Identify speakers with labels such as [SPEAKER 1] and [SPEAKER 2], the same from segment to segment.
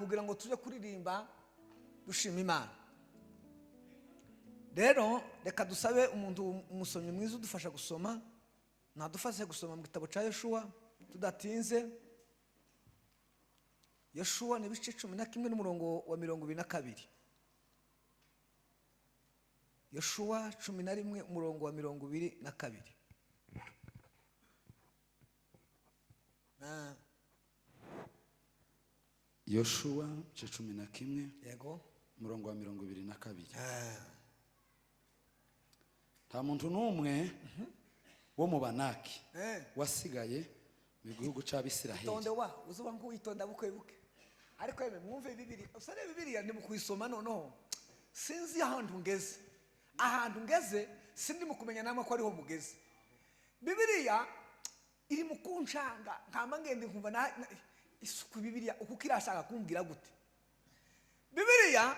[SPEAKER 1] Kugira ngo tujye kuririmba dushima Imana. Rero reka dusabe umuntu, umusomyi mwiza udufasha gusoma, nadufashe gusoma mu gitabo cya Yoshuwa tudatinze. Yoshuwa ni ibice 11 n'umurongo wa 22. Yoshuwa 11, umurongo wa 22.
[SPEAKER 2] Yoshuwa igice 11,
[SPEAKER 1] Yego.
[SPEAKER 2] umurongo wa 22. Nta muntu n'umwe wo mu Banaki wasigaye mu gihugu cy'Abisiraheli.
[SPEAKER 1] Tonde wa uzuba nk'uwitonda buke buke, ariko yemwe mwumve Bibiri, usare Bibiliya ndi mu kuyisoma. Noneho sinzi ahantu ngeze, ahantu ngeze sindi mu kumenya namwe ko ariho mugeze. Bibiliya iri mu kunshanga, nkama ngende nkumva isuku. Bibiliya uko irashaka kumbwira gute? Bibiliya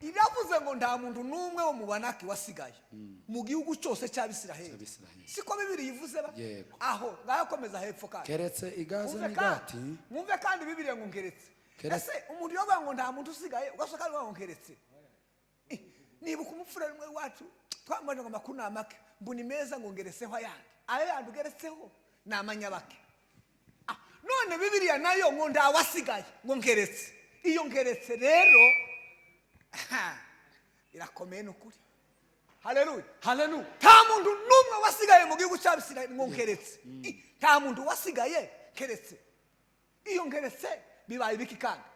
[SPEAKER 1] iravuze ngo nta muntu n'umwe wo mu Banaki wasigaye mu gihugu cyose cy'Abisiraheli.
[SPEAKER 2] Cy'Abisiraheli.
[SPEAKER 1] Siko Bibiliya ivuze ba?
[SPEAKER 2] Yego.
[SPEAKER 1] Aho ngaho komeza hepfo kandi.
[SPEAKER 2] Keretse i Gaza
[SPEAKER 1] Mwumve kandi,
[SPEAKER 2] n'Igati.
[SPEAKER 1] Mwumve kandi Bibiliya ngo nkeretse. Ese umuntu yovuga ngo nta muntu usigaye, ugasohoka kandi uvuga ngo nkeretse? Nibuka umupfura umwe wacu twambaje ngo amakuru ni amake, mbona meza ngo ngereseho ayandi. Ayo yandi ugeretseho ni amanyabake. None Bibiliya nayo ngo ntawasigaye, ngo nkeretse. Iyo nkeretse rero, aha, irakomeye ni ukuri. Haleluya!
[SPEAKER 2] Haleluya!
[SPEAKER 1] Nta muntu n'umwe wasigaye mu gihugu cy'Abisirayeli ngo nkeretse. Nta muntu wasigaye keretse. Iyo nkeretse bibaye ibiki? Kandi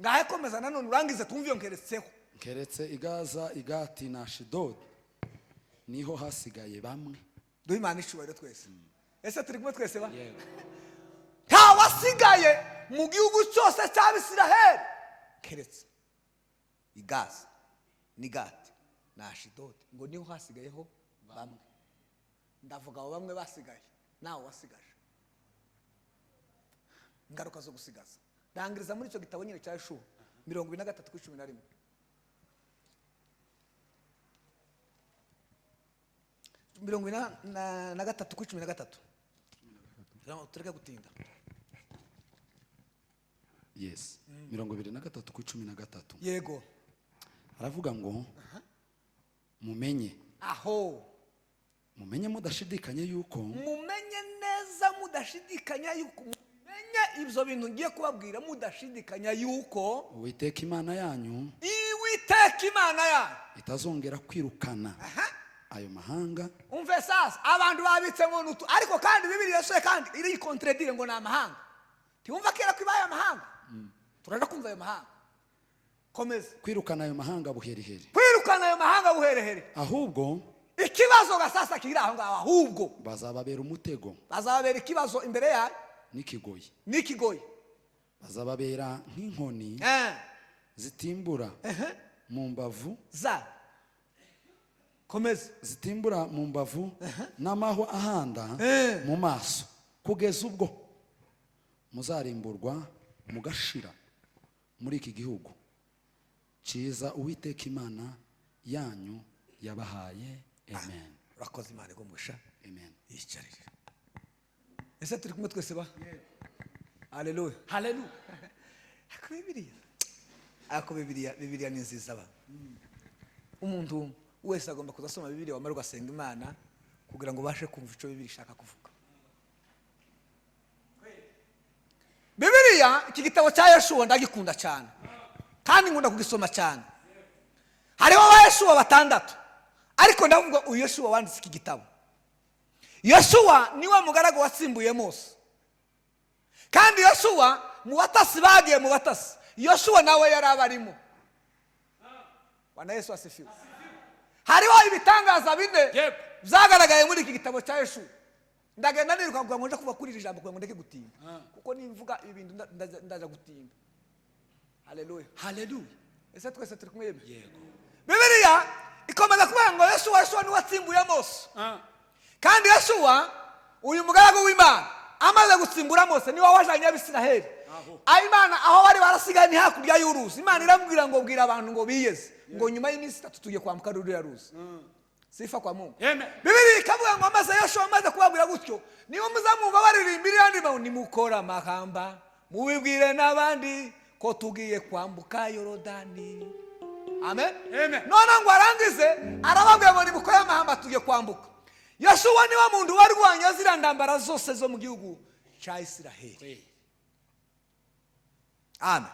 [SPEAKER 1] ngahe komeza nanone urangize twumve iyo nkeretseho.
[SPEAKER 2] Keretse i Gaza, Igati na Ashidodi, niho hasigaye bamwe.
[SPEAKER 1] Duhe Imana icyubahiro twese. Ese turi kumwe twese ba?
[SPEAKER 2] Yego.
[SPEAKER 1] Nta wasigaye mu gihugu cyose cy'Abisiraheli keretse i Gaza n'Igati na Ashidodi, ngo niho hasigayeho bamwe. Ndavuga abo bamwe basigaye, nawe wasigaje, ingaruka zo gusigaza. Ndangiriza muri icyo gitabo nyine cya Yoshuwa 23 kuri 11. 23 kuri 13. Kugira ngo tureke gutinda.
[SPEAKER 2] Yes, 23 ku 13.
[SPEAKER 1] Yego.
[SPEAKER 2] Aravuga ngo mumenye,
[SPEAKER 1] Aho.
[SPEAKER 2] mumenye mudashidikanya yuko
[SPEAKER 1] Mumenye neza mudashidikanya yuko, mumenye ibyo bintu ngiye kubabwira mudashidikanya yuko
[SPEAKER 2] Uwiteka Imana yanyu
[SPEAKER 1] Uwiteka Imana yanyu
[SPEAKER 2] itazongera kwirukana ayo mahanga.
[SPEAKER 1] Umve sasa, abantu babitse ngo nutu, ariko kandi Bibiliya yose kandi iri contredire ngo ni amahanga. Ntiwumva kera ko ibaye amahanga? Turaja kumva ayo mahanga. Komeza.
[SPEAKER 2] Kwirukana ayo mahanga buheriheri.
[SPEAKER 1] Kwirukana ayo mahanga buherehere.
[SPEAKER 2] Ahubwo
[SPEAKER 1] Ikibazo ga sasa kiri aho ngaho, ahubwo
[SPEAKER 2] bazababera umutego
[SPEAKER 1] bazababera ikibazo imbere yayo
[SPEAKER 2] n'ikigoyi.
[SPEAKER 1] N'ikigoyi.
[SPEAKER 2] Bazababera nk'inkoni zitimbura mu mbavu
[SPEAKER 1] Za komeza.
[SPEAKER 2] zitimbura mu mbavu n'amahwa ahanda mu maso, kugeza ubwo muzarimburwa mugashira muri iki gihugu cyiza Uwiteka Imana yanyu yabahaye. Amen.
[SPEAKER 1] Urakoze, Imana igumusha.
[SPEAKER 2] Amen.
[SPEAKER 1] Yicarire. Ese turi kumwe twese ba? Haleluya!
[SPEAKER 2] Haleluya!
[SPEAKER 1] Ariko Bibiliya ni nziza ba. Umuntu wese agomba kuzasoma Bibiliya, wamara ugasenga Imana kugira ngo ubashe kumva icyo Bibiliya ishaka kuvuga. Bibiliya, iki gitabo cya Yeshuwa ndagikunda cyane kandi nkunda kugisoma cyane. Hariho ba Yeshuwa batandatu, ariko ndavuga uyu Yeshuwa wanditse iki gitabo. Yeshuwa niwe mugaragu watsimbuye Mose, kandi Yoshuwa mu batasi bagiye mu batasi, Yoshuwa nawe yari abarimo. Bwana Yesu asifiwe! Hariho ibitangaza bine byagaragaye muri iki gitabo cya Yeshuwa. Ndagenda niruka kugira ngo nje kuva kuri iri jambo, kugira ngo ndeke gutinda, kuko nimvuga ibi bintu ndaza gutinda. Haleluya!
[SPEAKER 2] Haleluya!
[SPEAKER 1] Ese twese turi kumwe yemwe?
[SPEAKER 2] Yego.
[SPEAKER 1] Bibiliya ikomeza kuvuga ngo Yeshuwa niwe watsimbuye Mose, kandi Yeshuwa uyu mugaragu w'Imana amaze gutsimbura Mose niwe wajanye Abisiraheli.
[SPEAKER 2] Aho.
[SPEAKER 1] Imana aho bari barasigaye ni hakurya y'uruzi. Imana iramubwira ngo bwira abantu ngo biyeze, ngo nyuma y'iminsi 3 tugiye kwambuka ruriya ruzi. Sifa kwa Mungu!
[SPEAKER 2] Amen.
[SPEAKER 1] Bibiliya ikavuga ngo amaze Yoshuwa amaze kubabwira gutyo, niyo muzamwumva baririmba iriya ndirimbo: "Nimukora amakamba mubibwire n'abandi Ko tugiye kwambuka Yorodani. Amen.
[SPEAKER 2] Amen.
[SPEAKER 1] None ngo arangize arababwira ngo nimukore amahamba, tugiye kwambuka. Yoshuwa niwe muntu warwanya ziriya ndambara zose zo mu gihugu cya Isiraheli. Amen.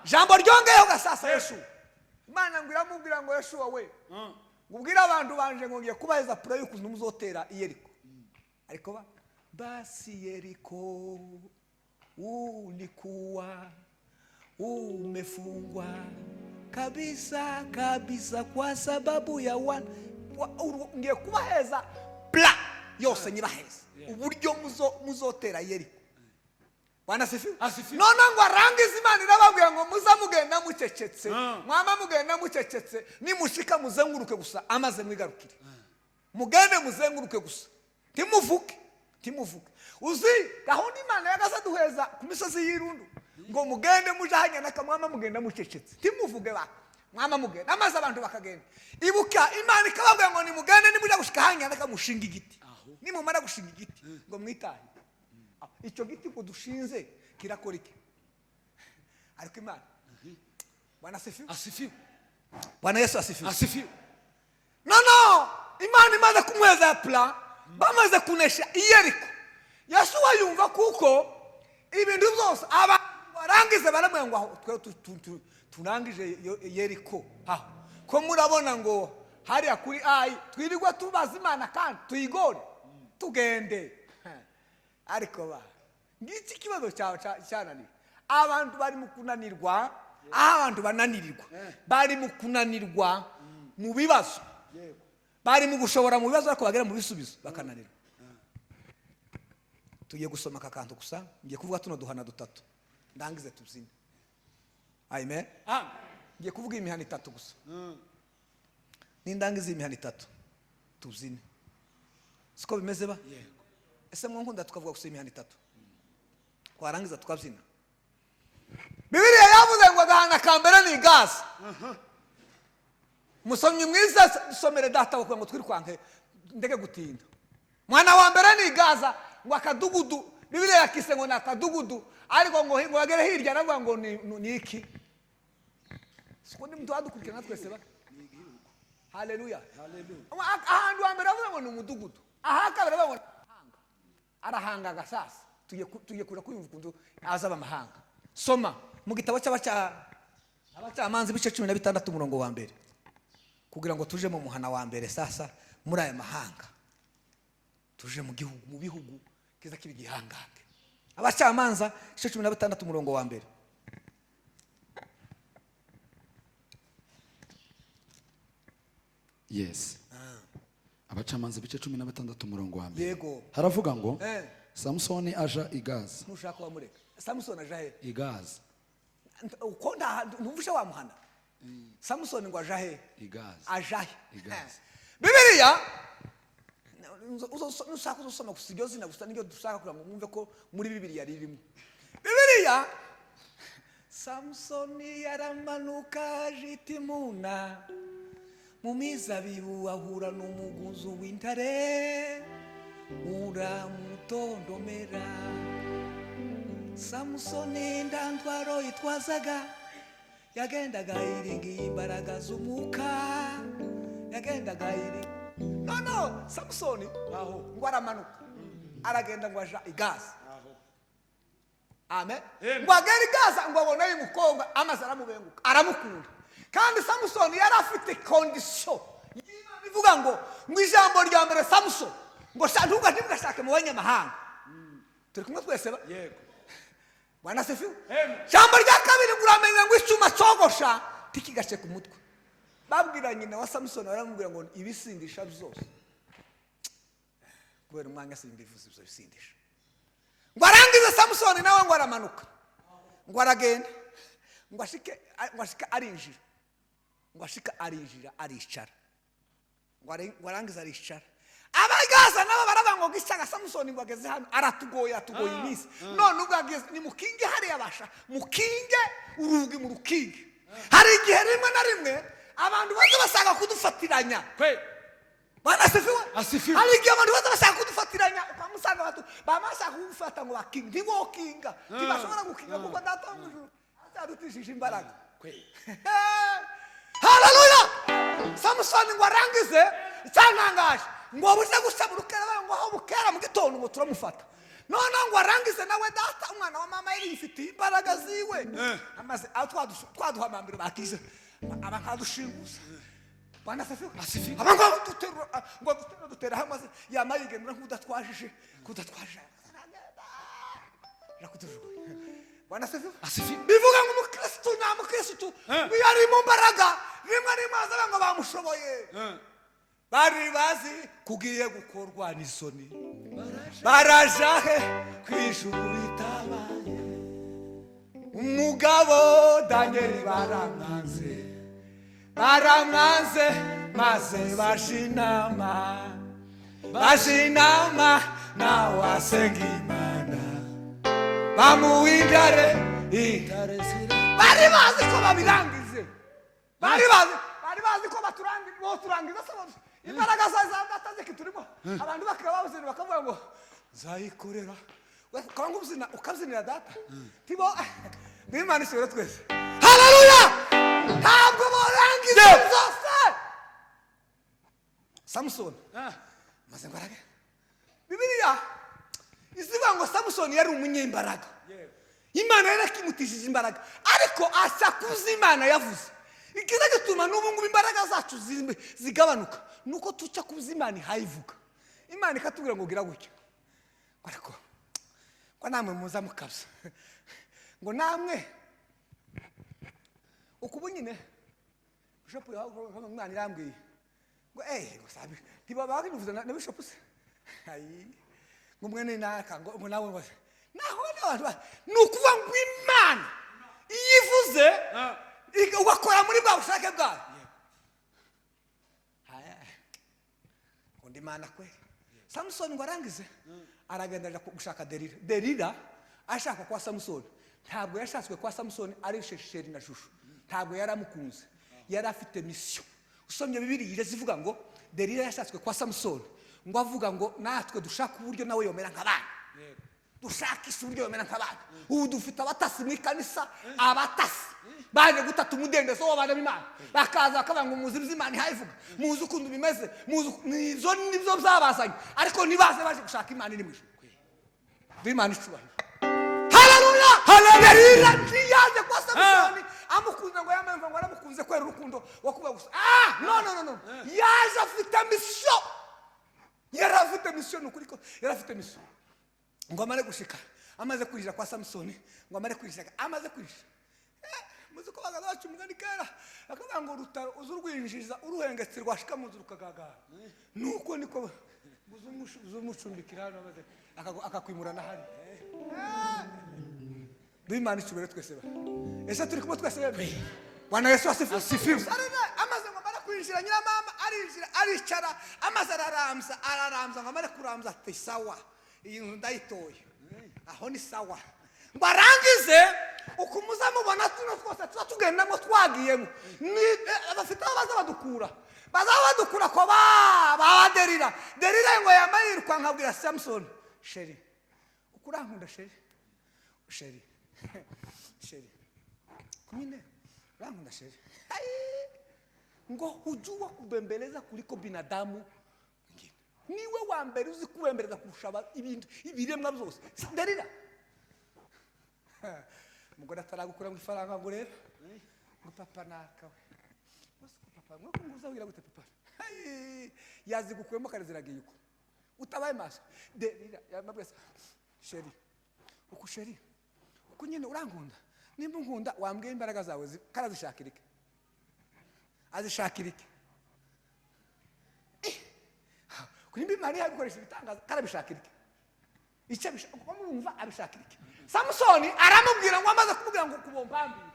[SPEAKER 1] Jambo ryongeyeho gasasa, Yoshuwa, Imana ngo iramubwira ngo: "Yoshuwa we, ngo ubwire abantu banje ngo ngiye kubaheza plan y'ukuntu muzotera i Yeriko." Ariko ba basi Yeriko ulikuwa umefungwa kabisa kabisa kwa sababu ya ngiye kubaheza plan yose, nyibaheza uburyo muzotera Yeriko. Bwana asifiwe.
[SPEAKER 2] Asifiwe.
[SPEAKER 1] None ngo arangize, Imana irababwira ngo muza mugenda mucecetse, mwama mugenda mucecetse, nimushika muzenguruke gusa amaze mwigarukire. Mugende muzenguruke gusa, ntimuvuge, ntimuvuge. Uzi gahunda Imana yagaze duheza ku misozi y'irundu, ngo mugende muje ahanyana, mwama mugenda mucecetse, ntimuvuge ba mwama mugenda amaze abantu bakagenda. Ibuka Imana ikababwira ngo nimugende, nimuja gushika ahanyana mushinga igiti, nimumara gushinga igiti ngo mwitahe. Icyo giti ngo dushinze kirakora iki? Ariko Imana, Bwana asifiwe.
[SPEAKER 2] Asifiwe.
[SPEAKER 1] Bwana Yesu asifiwe.
[SPEAKER 2] Asifiwe.
[SPEAKER 1] No, Imana imaze kumuheza plan, bamaze kunesha Iyeriko, Yoshuwa yumva kuko ibintu byose abantu barangize baramubwira ngo aho twe turangije Yeriko, aho ko murabona ngo hariya kuri Ayi twirirwa tubaza Imana kandi tuyigore, tugende. Ariko ba ngiki kibazo cyawe cyananiwe. Abantu bari mu kunanirwa, aho abantu bananirirwa, bari mu kunanirwa mu bibazo, bari mu gushobora mu bibazo, ariko bagera mu bisubizo bakananirwa. Tugiye gusoma aka kantu gusa, ngiye kuvuga tuno duhana dutatu, ndangize tubyine. Amen.
[SPEAKER 2] Amen.
[SPEAKER 1] Ngiye kuvuga imihana itatu gusa. Nindangiza iyi mihana itatu tubyine, siko bimeze ba?
[SPEAKER 2] Yego.
[SPEAKER 1] Ese mwankunda tukavuga gusa imihana itatu, twarangiza tukabyina? Bibiliya yavuze ngo agahana ka mbere ni Gaza. Musomyi mwiza, dusomere data kugira ngo twirwanke, ndeke gutinda. Mwana wa mbere ni Gaza, ngo akadugudu. Bibiliya yakise ngo ni akadugudu, ariko ngo bagere hirya aravuga ngo ni iki? Siko ndi mtu wadukurikirana twese ba? Haleluya. Ahantu hambere bavuga ngo ni umudugudu, aha kabiri bavuga ngo ni amahanga. Arahanga agasasa. Tugiye kuja kwiyumva ukuntu azaba amahanga. Soma mu gitabo Abacamanza ibice 16 umurongo wa mbere, kugira ngo tuje mu muhana wa mbere. Sasa muri aya mahanga tuje mu gihugu, mu bihugu kiza kiba igihangange. Abacamanza igice 16 umurongo wa mbere.
[SPEAKER 2] Yes, Abacamanza ibice 16 umurongo wa mbere.
[SPEAKER 1] Yego.
[SPEAKER 2] Haravuga ngo: Samusoni aja i Gaza.
[SPEAKER 1] Ntushaka wamureka. Samusoni aja he?
[SPEAKER 2] I Gaza.
[SPEAKER 1] Uko ntumvushe wamuhana. Samusoni ngo aja he?
[SPEAKER 2] I Gaza.
[SPEAKER 1] Aja he?
[SPEAKER 2] I Gaza.
[SPEAKER 1] Bibiliya nushaka uzosoma gusa iryo zina gusa, niryo dushaka kugira ngo mwumve ko muri Bibiliya ririmo. Bibiliya, Samusoni yaramanuka aja i Timuna mu mizabibu, ahura n'umugunzu w'intare uramutondomera. Samusoni nta ntwaro yitwazaga, yagendaga yiringiye imbaraga z'umwuka, yagendaga yiringiye. No Samusoni
[SPEAKER 2] Aho.
[SPEAKER 1] ngo aramanuka aragenda ngo aja i Gaza. Amen.
[SPEAKER 2] Amen.
[SPEAKER 1] Ngo agere i Gaza ngo aboneyo umukobwa, amaze aramubenguka, aramukunda. Kandi Samusoni yari afite condition y'Imana ivuga ngo ijambo rya mbere, Samusoni ngo ntugashake mu banyamahanga. Turi kumwe twese ba?
[SPEAKER 2] Yego.
[SPEAKER 1] Bwana asifiwe.
[SPEAKER 2] Amen.
[SPEAKER 1] Ijambo rya kabiri ngo uramenya ngo icyuma cogosha tikigashe ku mutwe. Babwira nyina wa Samusoni, baramubwira ngo ibisindisha byose, kubera umwanya simbivuze ibyo bisindisha. Ngo arangize, Samusoni nawe ngo aramanuka ngo aragenda ngo ashike arinjira, ngo ashike arinjira aricara, ngo arangize aricara. Abagaza nabo baravuga ngo gicaga Samusoni ngo ageze hano aratugoye, atugoye iminsi, none ubwo ageze ni mukinge hariya, basha mukinge urugi mu rukinge. Hari igihe rimwe na rimwe abantu baza bashaka kudufatiranya.
[SPEAKER 2] Kwe.
[SPEAKER 1] Bwana asifiwe.
[SPEAKER 2] Asifiwe.
[SPEAKER 1] Hari igihe abantu baza bashaka kudufatiranya, ukamusanga batu baba bashaka kugufata ngo bakinge, ntibokinga, ntibashobora gukinga kuko Data wo mu ijuru Cyadutishije imbaraga. Haleluya! Samusoni ngo arangize icyantangaje ngo buze gusaba urukera ngo aho bukera mu gitondo ngo turamufata. Noneho ngo arangize nawe data umwana wa mama yari yifitiye imbaraga ziwe. Amaze aho twaduhamambira bakize aba nkadushinguza. Bwana asifiwe. Aba ngo duterura ngo dutera hamwe yamayigenura nk'udatwajije kudatwaje. Rakutujugunya. Bwana asifiwe. Bivuga ngo umukristo nyamukristo iyo ari mu mbaraga rimwe rimwe azavuga ngo bamushoboye. Bari bazi kugiye gukorwa n'isoni. Barajahe kw'ijuru bitabaye. Umugabo Daniel baramwanze. Baramwanze maze bashinama. Bashinama nawe asenga Imana. Bamuwindare intare zira. Bari bazi ko babirangize. Bari bazi ko baturangiza boturangiza se imbaraga za data zikiturimo. Abantu bakaba babyina bakavuga ngo nzayikorera. Ukaba ubyina ukabyinira data. Tibo Imana ishobora twese. Haleluya! Ntabwo borangiza zose. Samson maze ngwarage. Bibiliya izivuga ngo Samson yari umunyembaraga. Imana yarakimutishije imbaraga ariko asakuza Imana yavuze. Ikiza gituma n'ubu ngubu imbaraga zacu zigabanuka nuko tuca kuza Imana ihayivuga. Imana ikatubwira ngo gira gutya. Ariko ngo namwe muza mukabya. Ngo namwe ukubu nyine bishop Imana irambwiye ngo ngo sabi ntibaba bakivuze na bishop se. Ayi ngo mwene naka ngo nawe ngo naho n'abantu nukuvuga ngo Imana iyivuze ugakora muri bwa bushake bwayo. Undi Imana kwe. Samson ngo arangize aragenda aja gushaka Delila. Delila ashaka kwa Samson. Ntabwo yashatswe kwa Samson ari shesheri na shushu. Ntabwo yaramukunze. Yari afite mission. Usomye Bibiliya izivuga ngo Delila yashatswe kwa Samson ngo avuga ngo natwe dushaka uburyo nawe yomera nk'abana. Dushakisha uburyo yomera nk'abana. Ubu dufite abatasi mu ikanisa, abatasi baje gutata umudendezo w'abana b'Imana. Bakaza bakavuga ngo muzi ibyo Imana ihayivuga, muzi ukuntu bimeze, muzi nizo nibyo byabazanye, ariko nibaze baje gushaka Imana iri mu ijuru. Imana icubahiro. Haleluya! Haleluya! Yaje kwa Samson amukunze ngo yamemva ngo aramukunze kwera urukundo wakuba gusa. No no no no. Yaje afite mission. Yari afite mission nukuri ko yari afite mission. Ngo amare gushika amaze kwinjira kwa Samson ngo amare kwinjira amaze kwinjira. Muzi ko bagaza bacu umugani kera akavuga ngo rutaro uzurwinjiza uruhengetse rwashika mu nzu rukagagara. Nuko niko uzumucumbikira hano amaze akakwimura na hari. Imana ishobora twese ba. Ese turi kumwe twese bembe. Bwana Yesu asifiwe. Amaze ngo amare kwinjira nyiramama arinjira aricara amaze araramza ngo amare kuramza ati sawa iyi nzu ndayitoye. Aho ni sawa. Ngo arangize ukumuza mubona tuno twose tuba tugendamo twagiyemo. Ni abafite aho baza badukura. Baza badukura ko ba Delila. Delila ngo yambaye nkabwira Samson, sheri. Ukurankunda sheri. Sheri. Sheri. Nyine urankunda sheri. Ngo hujua kubembeleza kuliko binadamu mwingine. Niwe wa mbere uzi kubembeleza kurusha ibintu ibiremwa byose. Delila. Umugore ataragukura mu ifaranga ngo rero ngo papa nakawe. Bose papa ngo kunguza wira gute papa. Yazigukuyemo kariziragiye uko. Utabaye maso. Delila yamabwira sheri. Uku sheri. Uku nyine urankunda. Nimba unkunda wambwiye imbaraga zawe karazishakirike. Azishakirike. Kurimba Imana yabikoresha ibitangaza karabishakirike. Icyo uko murumva abishakirike. Samson aramubwira ngo amaze kumubwira ngo kubompambira.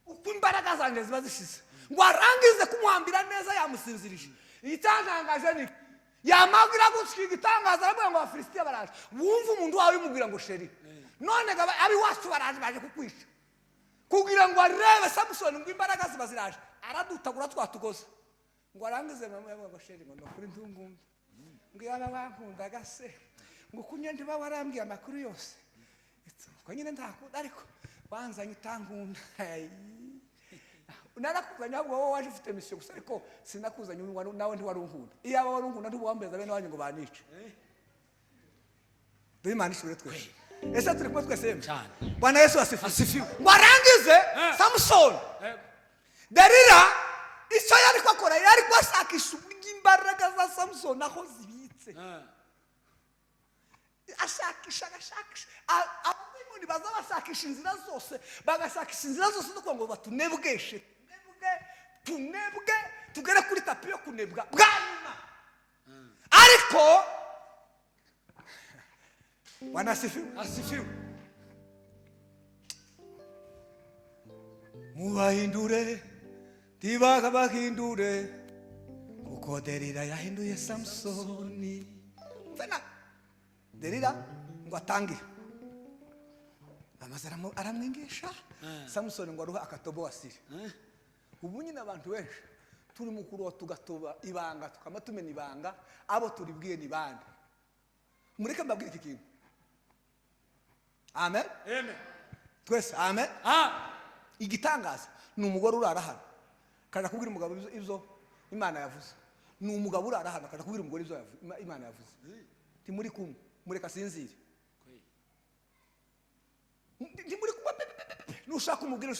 [SPEAKER 1] Uko imbaraga zanjye ziba zishize. Ngo arangize kumuhambira neza yamusinzirije. Igitangaje ni yamabwira gushika igitangaza aramubwira ngo Abafilisitiya baraje. Wumva umuntu wawe umubwira ngo sheri. None abi wacu baraje baje kukwica. Kugira ngo arebe Samson ngo imbaraga ziba ziraje. Aradutagura twatugoze. Ngo arangize mama yavuga ngo sheri ngo ndakuri ntungumbe. Ngo yaba bankundaga se. Ngo kunye ntiba warambwiye amakuru yose. Ariko nyine ntakunda, ariko wanzanye utankunda. Ay. Narakuzanye ahubwo wowe waje ufite mission gusa, ariko sinakuzanye nawe ntiwari unkunda. Iyaba wari unkunda, ntiwambeza bene wanyu ngo banice. Duhe Imana ishobore twese. Ese turi kumwe twese yemwe?
[SPEAKER 2] Cyane.
[SPEAKER 1] Bwana Yesu asifiwe.
[SPEAKER 2] Asifiwe.
[SPEAKER 1] Ngo arangize Samusoni, Delila icyo yari akora, yari ashakisha uburyo imbaraga za Samusoni aho zibitse. Ashakisha, agashakisha. Abadayimoni baza bashakisha inzira zose, bagashakisha inzira zose zo kugira ngo batunebweshe, tunebwe, tunebwe, tugere kuri tapi yo kunebwa bwa nyuma. Ariko Bwana asifiwe.
[SPEAKER 2] Asifiwe.
[SPEAKER 1] Mubahindure, ntibakabahindure kuko Delila yahinduye Samusoni. Mvena Delila ngo atangire amaze aramwingisha Samusoni ngo aruhe akatobo asire. Ubu nyine abantu benshi turi mu kuroba, tugatoba ibanga, tukaba tumena ibanga. Abo turibwiye ni bande? Mureke mbabwire iki kintu. Amen.
[SPEAKER 2] Amen.
[SPEAKER 1] Twese amen.
[SPEAKER 2] Ah.
[SPEAKER 1] Igitangaza ni umugore urara hano akaja kubwira umugabo ibyo Imana yavuze. Ni umugabo urara hano akaja kubwira umugore ibyo Imana yavuze. Ntimuri kumwe, mureka asinzire. Ntimuri kumwe pe, pe, pe, pe, pe. Nushaka umubwira,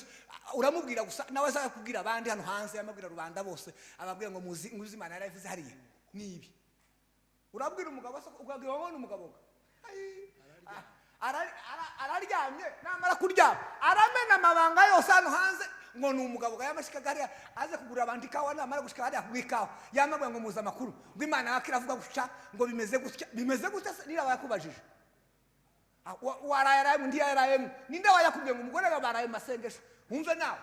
[SPEAKER 1] uramubwira gusa, nawe azaza kubwira abandi hano hanze, amabwira rubanda bose, ababwira ngo muzi muzi Imana yaravuze hariya nibi. Urabwira umugabo se, ukabwira wowe n'umugabo we. Ai, araryamye, namara kuryama aramena amabanga yose hano hanze ngo ni umugabo yamashyika hariya aze kugurira abantu ikawa. Namara gushika hariya kugura ikawa, yamabwira ngo muzi amakuru, ngo Imana yake iravuga gutya, ngo bimeze gutya, bimeze gutya se? Niba yakubajije, waraye arayemo, undi yarayemo, ninde wayakubwiye ngo umugore we baraye mu masengesho? Wumve nawe.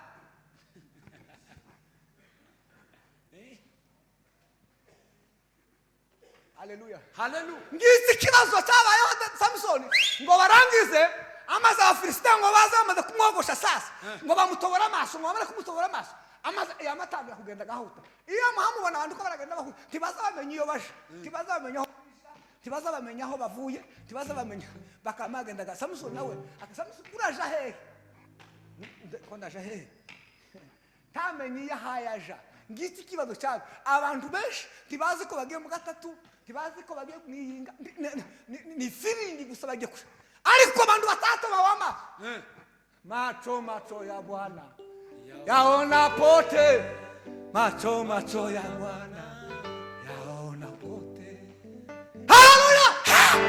[SPEAKER 1] Haleluya.
[SPEAKER 2] Haleluya.
[SPEAKER 1] Ngiki ikibazo cyabayeho Samusoni. Ngo barangize amaze Abafilisitiya ngo baze bamaze kumwogosha sasa, ngo bamutobora amaso, ngo bamare kumutobora amaso, amaze yamatangira kugenda agahuta. Iyo muhamubona abantu ko baragenda bahuta, ntibaza bamenya iyo baje, ntibaza bamenya aho baja, ntibaza bamenya aho bavuye, ntibaza bamenya, bakaba bagendaga. Samusoni nawe ati: "Samusoni, uraja hehe?" Ko ndaja hehe? Ntamenye iyo ahaye aja. Ngiki ikibazo cyabo. Abantu benshi ntibazi ko bagiye mu gatatu, ntibazi ko bagiye mu iyinga, ni firingi gusa bagiye kure. Ariko abantu batatu bawama macho macho ya Bwana yaona pote, macho macho ya Bwana yaona pote. Haleluya!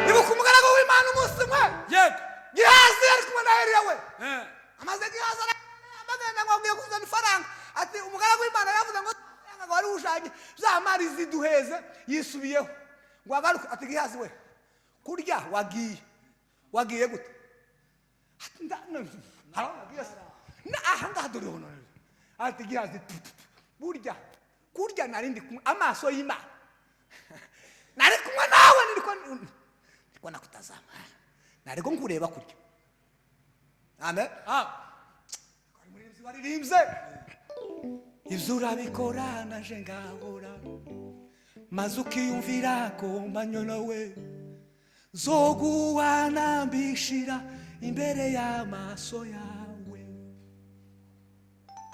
[SPEAKER 1] Ibuka umugaragu w'Imana umunsi umwe, Gihazi yari kumwe na Eliya we. Amaze Gihazi amagenda ngo agiye kuzana ifaranga, ati umugaragu w'Imana yavuze ngo amafaranga wari ujanye za mari ziduheze, yisubiyeho. Ngo agaruke, ati: "Gihazi we, kurya wagiye, wagiye gute?" Ati: "Haraho nagiye se? Aha ngaha dore hono." Ati: "Gihazi, tu, tu, tu, burya kurya nari ndi kumwe, amaso y'Imana nari kumwe nawe, niko nakutazama, nariko nkureba kurya." Amen. Umuririmbyi waririmbye ibyo urabikora naje ngahora, maze ukiyumvira ko mbanyonowe, zoguhanambishira imbere y'amaso yawe.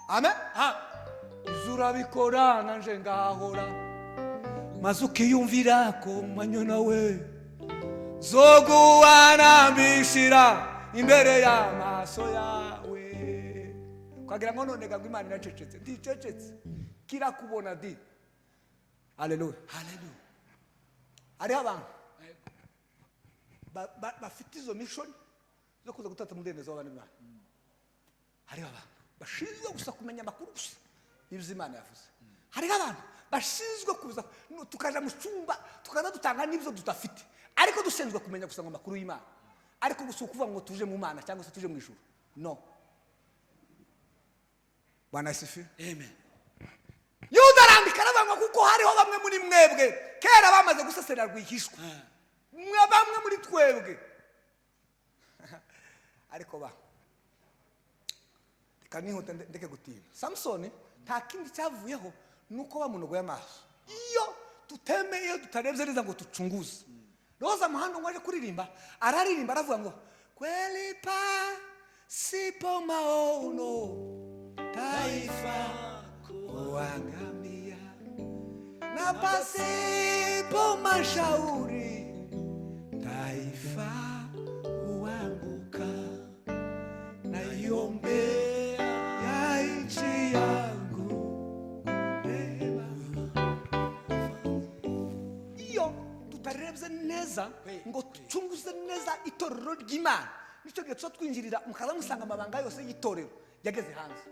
[SPEAKER 1] Amen. Ibyo urabikora naje ngahora, maze ukiyumvira ko mbanyonowe, zoguhanambishira imbere y'amaso yawe. Ukagira ngo none ngo Imana iracecetse. Nticecetse, kirakubona di. Haleluya.
[SPEAKER 2] Haleluya.
[SPEAKER 1] Hariho abantu bafite izo mission zo kuza gutata umudendezo w'abana b'Imana. Hariho abantu bashinzwe gusa kumenya amakuru gusa y'ibyo Imana yavuze. Hariho abantu bashinzwe kuza tukaja mu cyumba, tukaza dutanga n'ibyo tudafite, ariko dushinzwe kumenya gusa ngo amakuru y'Imana. Ariko gusa ukuvuga ngo tuje mu Mana cyangwa se tuje mu ijuru, no. Bwana asifiwe.
[SPEAKER 2] Amen.
[SPEAKER 1] Yuda arandika aravuga ngo kuko hariho bamwe muri mwebwe kera bamaze gusesera rwihishwa. Mwe bamwe muri twebwe. Ariko ba reka nihute, ndeke gutinda. Samusoni nta kindi cyavuyeho, nuko bamunogoye amaso. Iyo tutemeye, iyo tutarebye neza ngo tucunguze, Roza Muhando ngo aje kuririmba, araririmba aravuga ngo Kweli pasipo maono taifa kuangamia, na pasipo mashauri taifa huanguka. Naiombea nchi yangu rehema. Iyo tutarebye neza ngo ducunguze neza itorero ry'Imana, nicyo gihe tuba twinjirira, mukaza musanga amabanga yose y'itorero yageze hanze,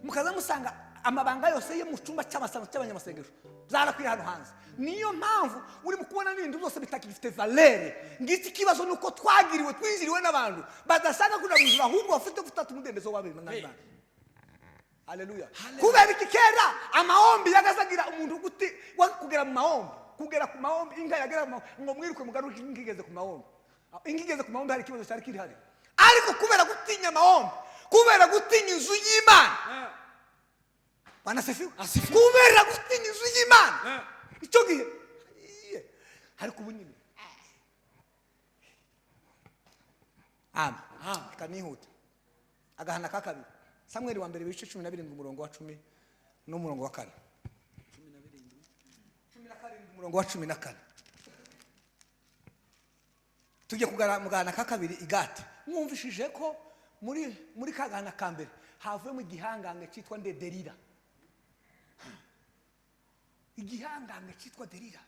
[SPEAKER 1] mukaza musanga amabanga yose yo mu cyumba cy'abanyamasengesho byarakwiriye hano hanze. Niyo mpamvu uri mu kubona n'ibintu byose bitakifite valeur. Ngiki kibazo ni uko twagiriwe, twinjiriwe n'abantu badashaka kuja mu ijuru, ahubwo bafite gutata umudendezo w'abana n'Imana. Haleluya! Kubera iki? Kera amahombi yagazagira umuntu guti kugera mu mahombi, kugera ku mahombi, inka yagera mu mahombi, ngo mwiruke mugaruke inka igeze ku mahombi. Inka igeze ku mahombi, hari ikibazo cyari kiri hari. Ariko kubera gutinya amahombi, kubera gutinya inzu y'Imana, Bwana asifiwe, kubera gutinya inzu y'Imana icyo gihe. Iye, ariko ubu nyine, amen. Reka nihute. Agahana ka kabiri, Samweli wa mbere, ibice 17, umurongo wa 10 n'umurongo wa 4. 17, umurongo wa 14. Tujye kugara mu gahana ka kabiri igate. Mwumvishije ko muri ka gahana ka mbere havuyemo igihangange cyitwa nde? Delila. Igihangange cyitwa Delila.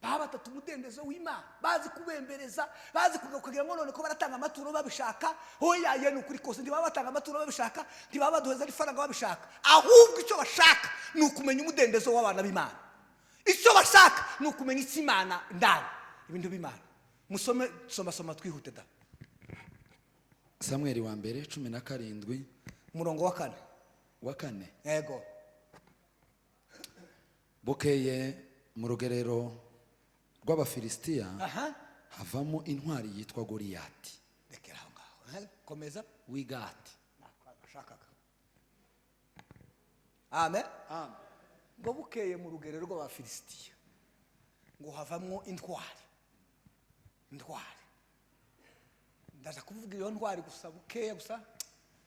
[SPEAKER 1] Baba batatu umudendezo w'Imana, bazi kubembereza, bazi kugira ngo none ko baratanga amaturo babishaka. Hoya ye, ni ukuri kose, ntibaba batanga amaturo babishaka, ntibaba baduheza n'ifaranga babishaka. Ahubwo icyo bashaka ni ukumenya umudendezo w'abana b'Imana. Icyo bashaka ni ukumenya icyo Imana ndani, ibintu b'Imana. Musome, soma, soma, twihute da.
[SPEAKER 2] Samweli wa mbere 17.
[SPEAKER 1] Umurongo wa 4.
[SPEAKER 2] Wa 4.
[SPEAKER 1] Yego.
[SPEAKER 2] Bukeye mu rugerero rw'Abafilisitiya havamo intwari yitwa Goliyati.
[SPEAKER 1] Rekera aho ngaho. Komeza.
[SPEAKER 2] W'Igati.
[SPEAKER 1] Nashakaga amen. Ngo bukeye mu rugerero rw'Abafilisitiya ngo havamwo intwari. Intwari, ndaza kuvuga iyo ntwari gusa bukeya gusa.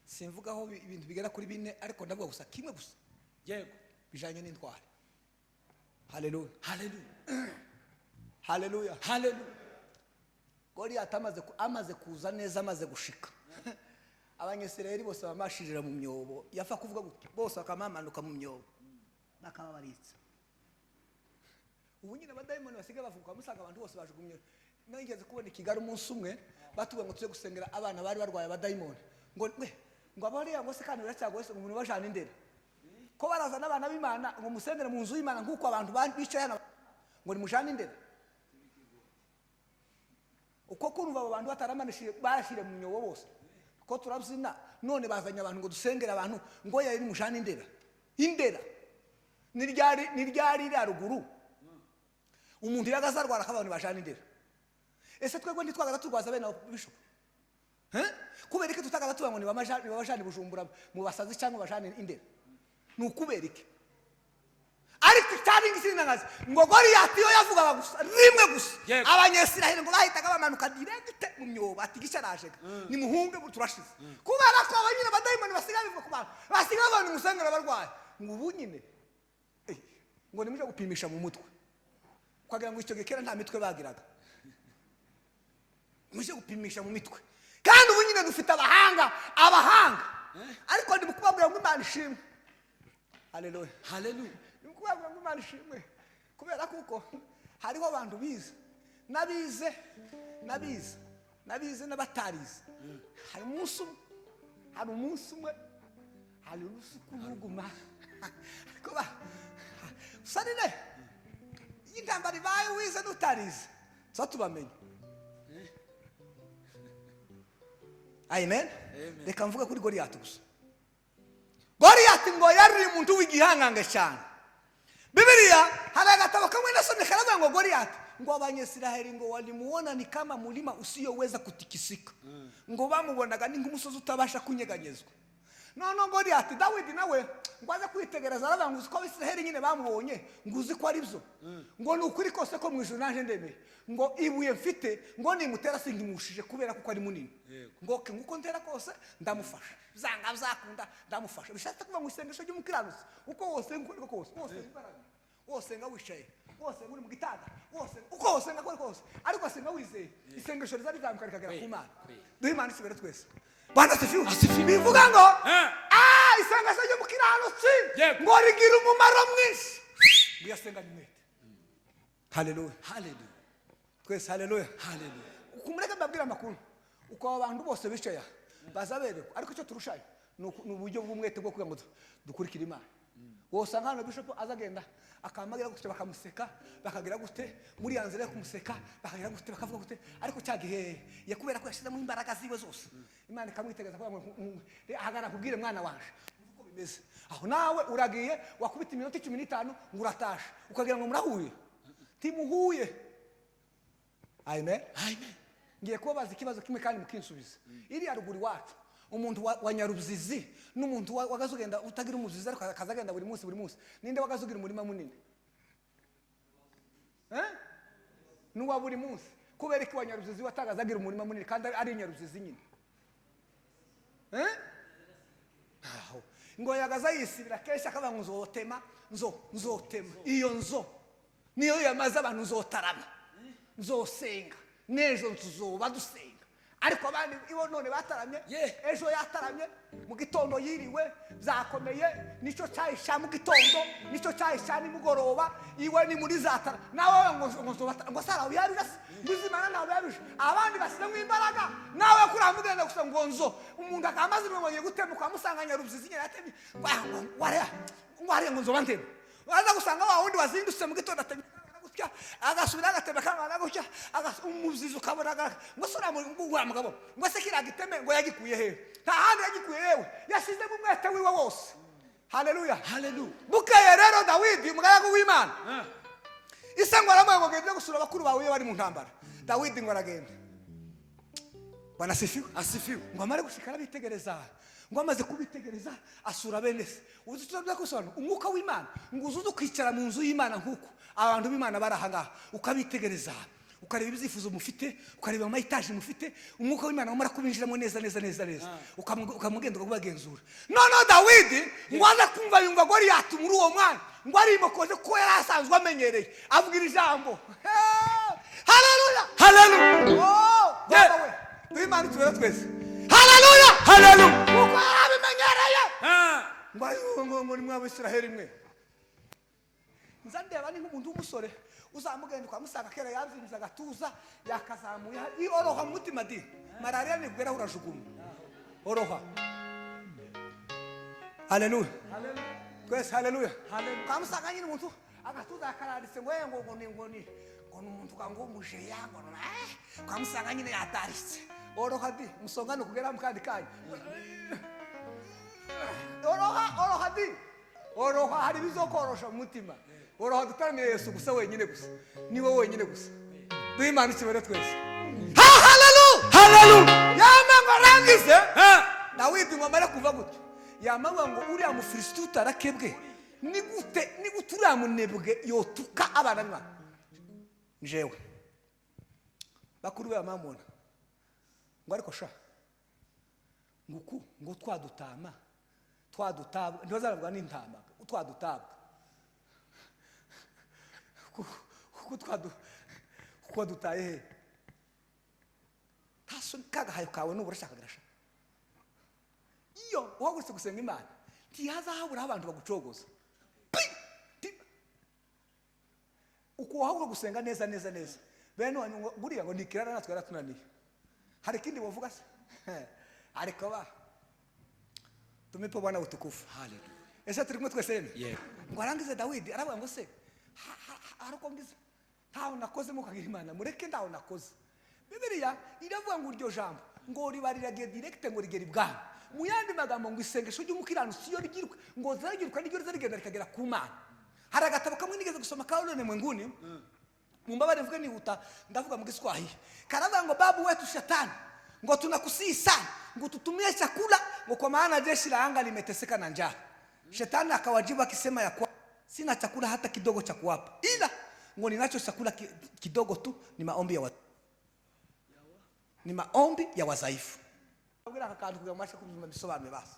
[SPEAKER 1] Simvugaho ibintu bigera kuri bine, ariko ndavuga gusa kimwe gusa. Bijanye n'intwari. Haleluya!
[SPEAKER 2] Haleluya!
[SPEAKER 1] Haleluya!
[SPEAKER 2] Haleluya!
[SPEAKER 1] Goliyati amaze kuza neza, amaze gushika, Abanyesirayeli bose bamashirira mu myobo. Yapfa kuvuga gutya, bose bakamamanuka mu myobo, bakababaritsa. Ubu nyine abadayimoni basigaye bavuga, musanga abantu bose bajugunye. Nigeze kubona i Kigali umunsi umwe batubwiye ngo tujye gusengera abana bari barwaye abadayimoni, ngo we ngo abariya ngo se kandi biracyagoye se, ngo umuntu bajana indera ko barazana abana b'Imana ngo musengere mu nzu y'Imana nk'uko abantu bicaye hano, ngo nimujane indera. Uko kumva abo bantu bataramanishije bashyire mu myobo bose ko turabyina, none bazanye abantu ngo dusengere abantu, ngo yari nimujane indera. Indera ni ryari? Iri haruguru umuntu yagaze arwara akabana bajana indera. Ese twebwe ntitwagaza turwaza bene abo bishop? Kubera iki tutagaza tuba ngo nibabajane Bujumbura mu basazi cyangwa bajane indera? Ni ukubera iki? Ariko icyari ngisinangazi ngo Goliyati yo yavugaga gusa rimwe gusa, Abanyesiraheli ngo bahitaga bamanuka direct mu myobo, ati gicarajega nimuhunge turashize. Kubera ko abanyine abadayimoni basigaye bivuga ku bantu, basigaye abantu musengera barwaye, ngo ubu nyine ngo nimuje gupimisha mu mutwe, ukagira ngo icyo gihe kera nta mitwe bagiraga. Muje gupimisha mu mitwe. Kandi ubu nyine dufite abahanga, abahanga. Ariko ndi kubabwira ngo Imana ishimwe. Haleluya!
[SPEAKER 2] Haleluya!
[SPEAKER 1] Ndi kubabwira ngo Imana ishimwe, kubera kuko hariho abantu bize n'abize n'abize n'abize n'abatarize. Hari umunsi umwe, hari umunsi umwe, hari urusuku ruguma, ariko ba usarine iyo intambara ibaye, wize n'utarize tuba tubamenye. Amen. Reka mvuge kuri Goliyati gusa. Goliyati ngo yari umuntu w'igihangange cyane. Bibiliya, hari agatabo kamwe nasomye karavuga ngo Goliyati ngo Abanyesiraheli ngo walimuona ni kama mulima usiyoweza kutikisika, ngo bamubonaga ni nk'umusozi utabasha kunyeganyezwa. Noneho Goliyati, Dawidi nawe ngo aze kwitegereza, aravuga ngo: "Uzi ko Abisiraheli nyine bamubonye, ngo uzi ko ari byo, ngo ni ukuri kose ko mu ijuru naje ndemeye, ngo ibuye mfite ngo nimutera sinkimushije kubera kuko ari munini, ngo ke nguko ntera kose ndamufasha, byanga byakunda ndamufasha." Bishatse kuvuga ngo isengesho ry'umukiranutsi, uko wosenga uko ariko kose, wosenga imbaraga, wosenga wicaye, wosenga uri mu gitanda, wosenga uko wosenga uko ariko kose, ariko senga wizeye, isengesho riza rizamuka rikagera ku Mana. Duhe Imana isigare twese. Bwana asifiwe. Bivuga ngo isengesho ry'umukiranutsi ngo rigira umumaro mwinshi, ngo iyo asenganye umwete. Haleluya.
[SPEAKER 2] Haleluya.
[SPEAKER 1] Twese haleluya.
[SPEAKER 2] Haleluya.
[SPEAKER 1] Kumureke mbabwire amakuru, uko abo bantu bose bicaye aha baza berekwa, ariko icyo turushayo ni uburyo bw'umwete bwo kugira ngo dukurikire Imana. Wosanga hano bishop aza agenda akamagira gutya, bakamuseka, bakagira gute muri ya nzira yo kumuseka, bakagira gute, bakavuga gute, ariko cya gihe yakubera ko yashyizemo imbaraga ziwe zose, Imana ikamwitegereza kugira ngo ahagarara akubwire: "Mwana wanje, uko bimeze aho." Nawe uragiye, wakubita iminota 15 ngo uratashe, ukagira ngo murahuye, timuhuye. Amen.
[SPEAKER 2] Amen.
[SPEAKER 1] Ngiye kubabaza ikibazo kimwe kandi mukinsubiza. Iriya ruguru iwacu, umuntu wa nyaruzizi n'umuntu wagaze ugenda utagira umuzizi ariko akaza agenda buri munsi buri munsi, ninde wagaze ugira umurima munini? Eh? N'uwa buri munsi. Kubera ko wa nyaruzizi watagaze agira umurima munini kandi ari nyaruzizi nyine? Eh? Aho ngo yagaza yisibira kenshi, akavuga ngo nzotema, nzotema. Iyo nzo niyo yamaze abantu. Nzotarama, nzosenga, n'ejo tuzoba dusenga. Ariko abandi ibo none bataramye, ejo yataramye, mu gitondo yiriwe byakomeye, nicyo cyayi cya mu gitondo, nicyo cyayi cya nimugoroba, iwe ni muri zatara. Nawe ngo nzobata, ngo sara uyarira se, ngo izimana ntawe yabije. Abandi bashyiramo imbaraga, nawe kuriya mugenda gusa ngo nzo. Umuntu akaba amaze ngo agiye gutema, ukamusanga nyaruzizi nyine yatemye, ngo ah, ngo wariya, ngo hariya, ngo nzoba ntema. Waza gusanga wa wundi wazindutse mu gitondo atemye gutya, agasubira agatema kangana gutya, umuzizi ukabona ngo se uriya mugabo, ngo se kiriya giteme ngo yagikuye hehe? Nta handi yagikuye yewe, yashyizemo umwete wiwe wose. Haleluya.
[SPEAKER 2] Haleluya.
[SPEAKER 1] Bukeye rero Dawidi, umugaragu w'Imana, ise ngo aramuha ngo: "Gende gusura bakuru bawe iyo bari mu ntambara." Dawidi ngo aragenda. Bwana asifiwe.
[SPEAKER 2] Asifiwe.
[SPEAKER 1] Ngo amare gushika arabitegereza, ngo amaze kubitegereza asura bene se. Uzi icyo gusobanura? Umwuka w'Imana ngo uzuze ukicara mu nzu y'Imana nk'uko abantu b'Imana bari aha ngaha, ukabitegereza, ukareba ibyifuzo mufite, ukareba ama étage mufite, umwuka w'Imana wamara kubinjiramo neza neza neza neza, ukamugenda ukabagenzura. Noneho Dawidi ngo aze kumva, yumva Goliyati muri uwo mwanya ngo arimokoze, kuko yari asanzwe amenyereye, avugira ijambo. Haleluya.
[SPEAKER 2] Haleluya.
[SPEAKER 1] Oh, Baba we, duhe Imana itubere twese. Haleluya.
[SPEAKER 2] Haleluya.
[SPEAKER 1] Kuko yari abimenyereye, ngo ngo ni mw'Abisiraheli mwe. Nza ndeba ni nk'umuntu w'umusore uzamugenda ukamusanga kera yabyimbye agatuza, yakazamuye. Oroha mu mutima di, malariya nikugeraho urajuguma. Oroha. Haleluya twese, haleluya. Ukamusanga nyine umuntu agatuza yakararitse, ngo ngo ni umuntu ngo umujeya, ngo ukamusanga nyine yataritse. Oroha di, musongane kugera mu kandi kanya. Oroha, oroha di, oroha. Hari ibizokorosha mu mutima. Oroha, dutaramiye Yesu gusa, wenyine gusa, niwe wenyine gusa. Duhe Imana ikibere twese. Ha, haleluya.
[SPEAKER 2] Haleluya.
[SPEAKER 1] Yama ngo arangize, Dawidi ngo amare kuva gutyo, yamavuga ngo: "Uriya Mufilisiti utarakebwe, ni gute, ni gute uriya munebwe yotuka abana b'Imana njewe?" Bakuru be bamamubona ngo: "Ariko sha, ngo uku ngo twadutama twadutabwa, ntibazaravuga n'intama, twadutabwa kuko twadu kuko dutaye he? Nta soni, kagahayo kawe nubura shaka garasha." Iyo uhagurutse gusenga Imana, ntihazahaburaho abantu bagucogoza. Pi! Uko wahaguruka gusenga neza neza neza, bene wanyu ngo buriya ngo nikirara, natwe yaratunaniye. Hari ikindi bavuga se? Ariko ba tumipe Bwana utukufu.
[SPEAKER 2] Haleluya.
[SPEAKER 1] Ese turi kumwe twese yemwe?
[SPEAKER 2] Yego.
[SPEAKER 1] Ngo arangize, Dawidi aravuga ngo: "Se hari uko ngize? Ntaho nakoze, mukagira Imana mureke, ntaho nakoze." Bibiliya iravuga ngo iryo jambo ngo riba riragiye direct, ngo rigera ibwami. Mu yandi magambo, ngo isengesho ry'umukiranutsi iyo rigiruka, ngo zaragiruka niryo riza rigenda rikagera ku Mana. Hari agatabo kamwe nigeze gusoma ka None Mwenguni, mumbabare mvuge nihuta, ndavuga mu Giswahili. Karavuga ngo babu wetu Shetani Ngo tunakusihi sana ngo tutumie chakula, ngo kwa maana jeshi la anga limeteseka na njaa. Shetani akawajibu akisema ya kwa sina chakula hata kidogo cha kuwapa, ila ngo ninacho chakula kidogo tu, ni maombi ya wazaifu. Abwira aka kantu kugira ngo mbashe kubyumva bisobanuye. Basi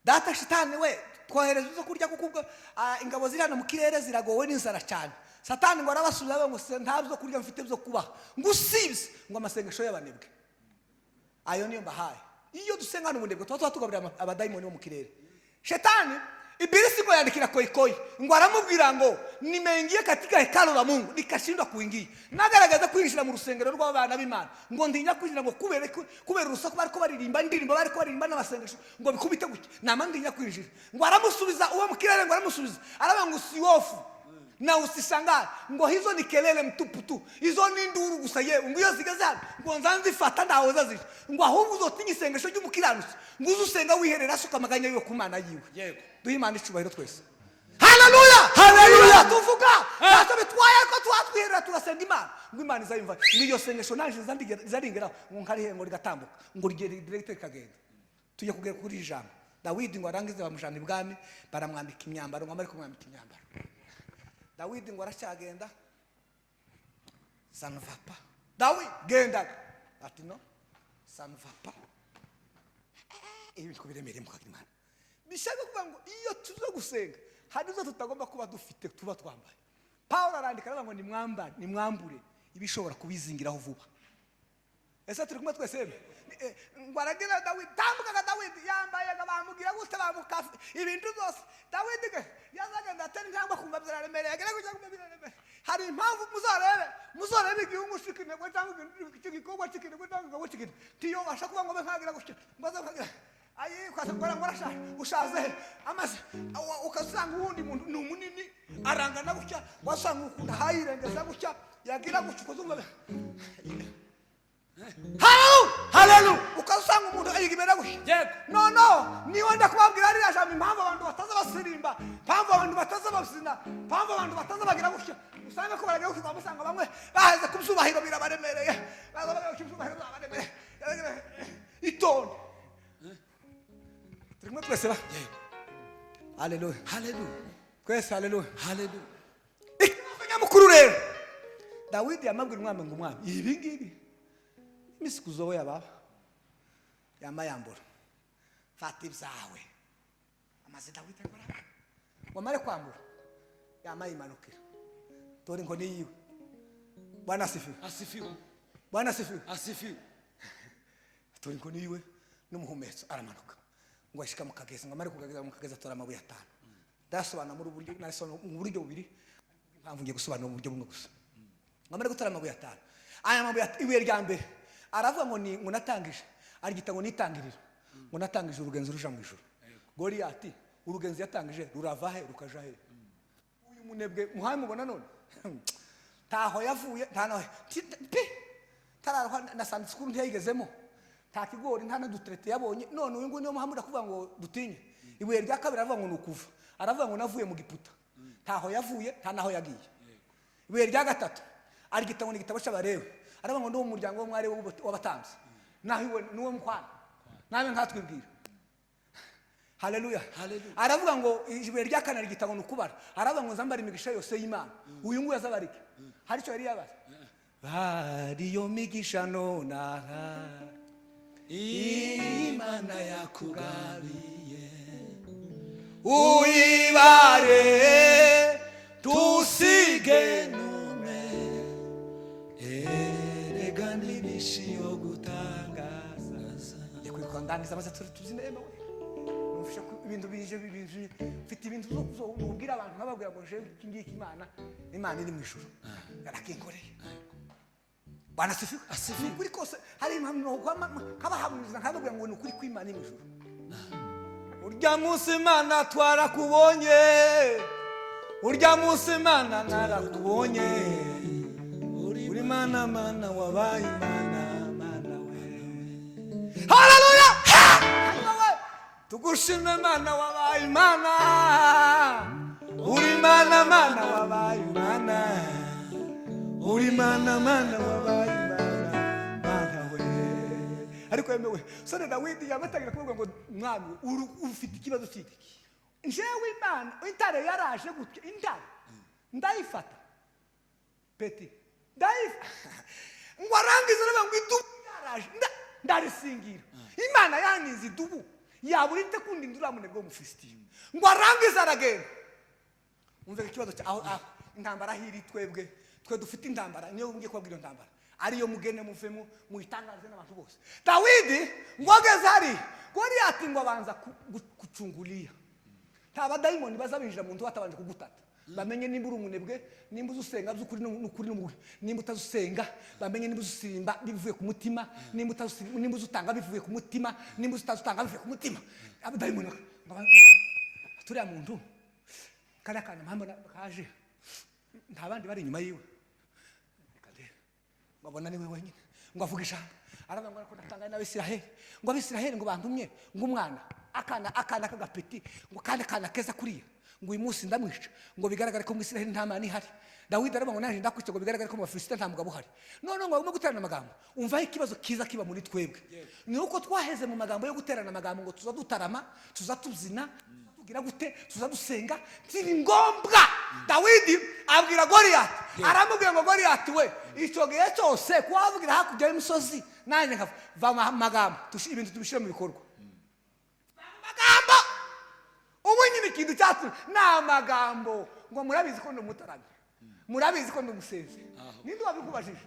[SPEAKER 1] data shitani we, twohereza ibyo kurya kuko ubwo ingabo ziri hano mu kirere ziragowe n'inzara cyane. Satani ngo arabasubiza avuga ngo nta byo kurya mfite byo kubaha, ngo usibye ngo amasengesho y'abanebwe, ayo niyo mbahaye. Iyo dusenga hano ubunebwe tuba tugaburira abadayimoni bo mu kirere. Shetani ibilisi ngo yandikira koikoyi, ngo aramubwira ngo nimeingia katika hekalu la Mungu nikashindwa kuingia, nagaragaza kwinjira mu rusengero rw'abana b'Imana, ngo ndinya kwinjira ngo kubera urusaku bariko baririmba indirimbo, bariko baririmba n'amasengesho, ngo bikubite gutya, nama ndinya kwinjira. Ngo aramusubiza uwo mu kirere, ngo aramusubiza aravuga ngo usihofu na usishangae, ngo hizo ni kelele mtupu tu, izo ni induru gusa. Yewe, ngo iyo zigeze hano ngo nza nzifata, ntawe zazije, ngo ahubwo uzotinya isengesho ry'umukiranutsi, ngo uze usenga wiherera, asuka amaganya yiwe ku Mana yiwe. Duhe Imana icubahiro twese. Haleluya, haleluya! Tuvuga ntacyo bitwaye, ariko tuba twiherera turasenga Imana, ngo Imana izayumva, ngo iryo sengesho naje izarengeraho, ngo nkarihe, ngo rigatambuka, ngo rigere direct rikagenda. Tujya kugera kuri iri jambo. Dawidi ngo arangize bamujana ibwami, baramwambika imyambaro. Ngo amare kumwambika imyambaro, Dawidi ngo aracyagenda, ça ne va pas. Dawidi gendaga ati no, ça ne va pas, ibi bintu biremereye mu Imana. Bishaka kuvuga ngo iyo tuza gusenga hari izo tutagomba kuba dufite, tuba twambaye. Paul arandika aravuga ngo nimwambare, nimwambure ibishobora kubizingiraho vuba. Ese turi kumwe twese? Ngo aragira Dawidi, tambukaga Dawidi yambaye, ngo bamubwira gute, bamukafe ibintu byose. Dawidi ge yazagenda atera intambwe akumva biraremereye, agera kujya kumva biraremereye. Hari impamvu, muzarebe igihugu cy'ikinegwe cyangwa igikorwa cy'ikinegwe cyangwa igikorwa cy'ikinegwe, ntiyobasha kuba ngo abe nkagira gutya, ngo aze nkagira ayi, ukaza ngo arashaje, ushaze he? Amaze ukasanga uwundi muntu ni umunini arangana gutya, wasanga ukuntu ahayirengeza gutya, yagira gutya ukazumva haleluya, haleluya! Ukasanga umuntu ayigibera gutya. No, no, niyo ndakubabwira ririya jambo, impamvu abantu bataza basirimba, impamvu abantu bataza babyina, impamvu abantu bataza bagira gutya, usanga ko baragira gutya, usanga bamwe baheze ku byubahiro birabaremereye, baza bagira gutya, ibyubahiro birabaremereye. Itonde, turi kumwe twese ba? Haleluya!
[SPEAKER 2] Haleluya!
[SPEAKER 1] Twese haleluya!
[SPEAKER 2] Haleluya!
[SPEAKER 1] Ikibazo nyamukuru rero, Dawidi yamabwira umwami ngo umwami, ibi ngibi imisi kuzowe baba yama yambura, fata ibyawe. Amaze Dawidi akora ngo amare kwambura, yama yimanukira, dore inkoni yiwe. Bwana asifiwe!
[SPEAKER 2] Asifiwe!
[SPEAKER 1] Bwana asifiwe!
[SPEAKER 2] Asifiwe!
[SPEAKER 1] Dore inkoni yiwe n'umuhumetso, aramanuka ngo ashika mu kagezi, ngo amare kugageza mu kagezi atora amabuye atanu. Ndasobanura muri uburyo, nasobanura mu buryo bubiri, impamvu ngiye gusobanura mu buryo bumwe gusa. Ngo amare gutora amabuye atanu, aya mabuye ibuye rya mbere aravuga ngo ni ngo natangije, aryita ngo nitangiriro, ngo natangije urugenzo ruja mu ijuru. Goliyati urugenzo yatangije rurava he rukaja he? Uyu munebwe muhaye mubona none ntaho yavuye, nta naho pe tararwa na Sunday school ntiyayigezemo, nta kigori, nta n'uduterete yabonye. None uyu nguyu niyo muhamura kuvuga ngo dutinye. Ibuye rya kabiri aravuga ngo ni ukuva, aravuga ngo navuye mu Giputa, ntaho yavuye, nta naho yagiye. Ibuye rya gatatu aryita ngo ni igitabo cy'Abarewe, aravuga ngo ndi mu muryango w'umwari w'abatambyi, naho iwe niwo mukwana nawe nkatwibwira. Haleluya!
[SPEAKER 2] Haleluya.
[SPEAKER 1] Aravuga ngo ibuye rya kane aryita ngo ni ukubara, aravuga ngo nzambara imigisha yose y'Imana. Uyu nguyu azabarike hari icyo yari yabaze bariyo migisha nonaha
[SPEAKER 2] Imana yakugabiye.
[SPEAKER 1] Uyibare tusige
[SPEAKER 2] Nume erega n'ibishi yo gutangaza.
[SPEAKER 1] Njye kwiruka ndangiza maze turi tubyine. Ema we, numvishe ko ibintu bije bije, mfite ibintu zo ubwira abantu, nkababwira ngo jewe iki ngiki Imana iri mu ijuru yarakinkoreye. Bwana asifiwe!
[SPEAKER 2] Asifiwe.
[SPEAKER 1] Ni ukuri kose, hari impamvu nkabahamiriza, nkababwira ngo ni ukuri kw'Imana iri mu ijuru. Urya munsi Imana twarakubonye, urya munsi Imana narakubonye, uri Mana, Mana wabaye Imana, Mana we, haleluya! Hanyuma we tugushime, Mana wabaye Imana, uri Mana, Mana wabaye Imana, uri Mana, Mana wabaye Imana, Mana we. Ariko yemewe sore Dawidi yabatangira kuvuga ngo mwami ufite ikibazo cy'iki? Njyewe Imana intare yaraje gutya, intare ndayifata peti ndayifata, ngo arangize aravuga ngo idubu yaraje ndarisingira. Imana yangize idubu yabura ite kundinda uriya munebwe w'Umufilisitiya? Ngo arangize aragenda. Umve ikibazo cya aho intambara hiri, twebwe twe dufite intambara, niyo ngiye kubabwira iyo ntambara ariyo mugene muvemo muyitangaze n'abantu bose. Dawidi ngo ageze hari Goliyati, ngo abanza kucungulia. Nta badayimoni baza binjira mu nzu batabanje kugutata, bamenye nimba uri umunebwe, nimba uzi usenga by'ukuri n'ukuri n'umugwi, nimba utazi usenga, bamenye nimba uzi usimba bivuye ku mutima, nimba utazi, nimba uzi utanga bivuye ku mutima, nimba uzi utanga bivuye ku mutima. Abadayimoni turiya muntu kariya kantu mpamvu kaje, nta bandi bari inyuma yiwe. Reka ndebe. Ngo abona niwe wenyine, ngo avuge ijambo, aravuga ngo ariko ndatangaye n'Abisiraheli, ngo Abisiraheli ngo bantumye ngo umwana akana k'agapeti, ngo kandi akana keza kuriya, ngo uyu munsi ndamwica ngo bigaragare ko mu Isiraheli nta mana ihari. Dawidi aravuga ngo naje ndakwica ngo bigaragare ko mu Bafilisitiya nta mugabo uhari. None ngo bagomba guterana amagambo. Umvaho ikibazo kiza kiba muri twebwe ni uko twaheze mu magambo yo guterana amagambo, ngo tuza dutarama, tuza tubyina, tugira gute, tuza dusenga. Ntiri ngombwa. Dawidi abwira Goliyati, aramubwira ngo Goliyati we, icyo gihe cyose kuhavugira hakurya y'umusozi nanjye nkava va mu magambo, ibintu tubishyire mu bikorwa. Amagambo ubu nyine ikintu cyatumye ni amagambo, ngo murabizi ko ndi umutarame, murabizi ko ndi umusenzi. Ninde wabikubajije?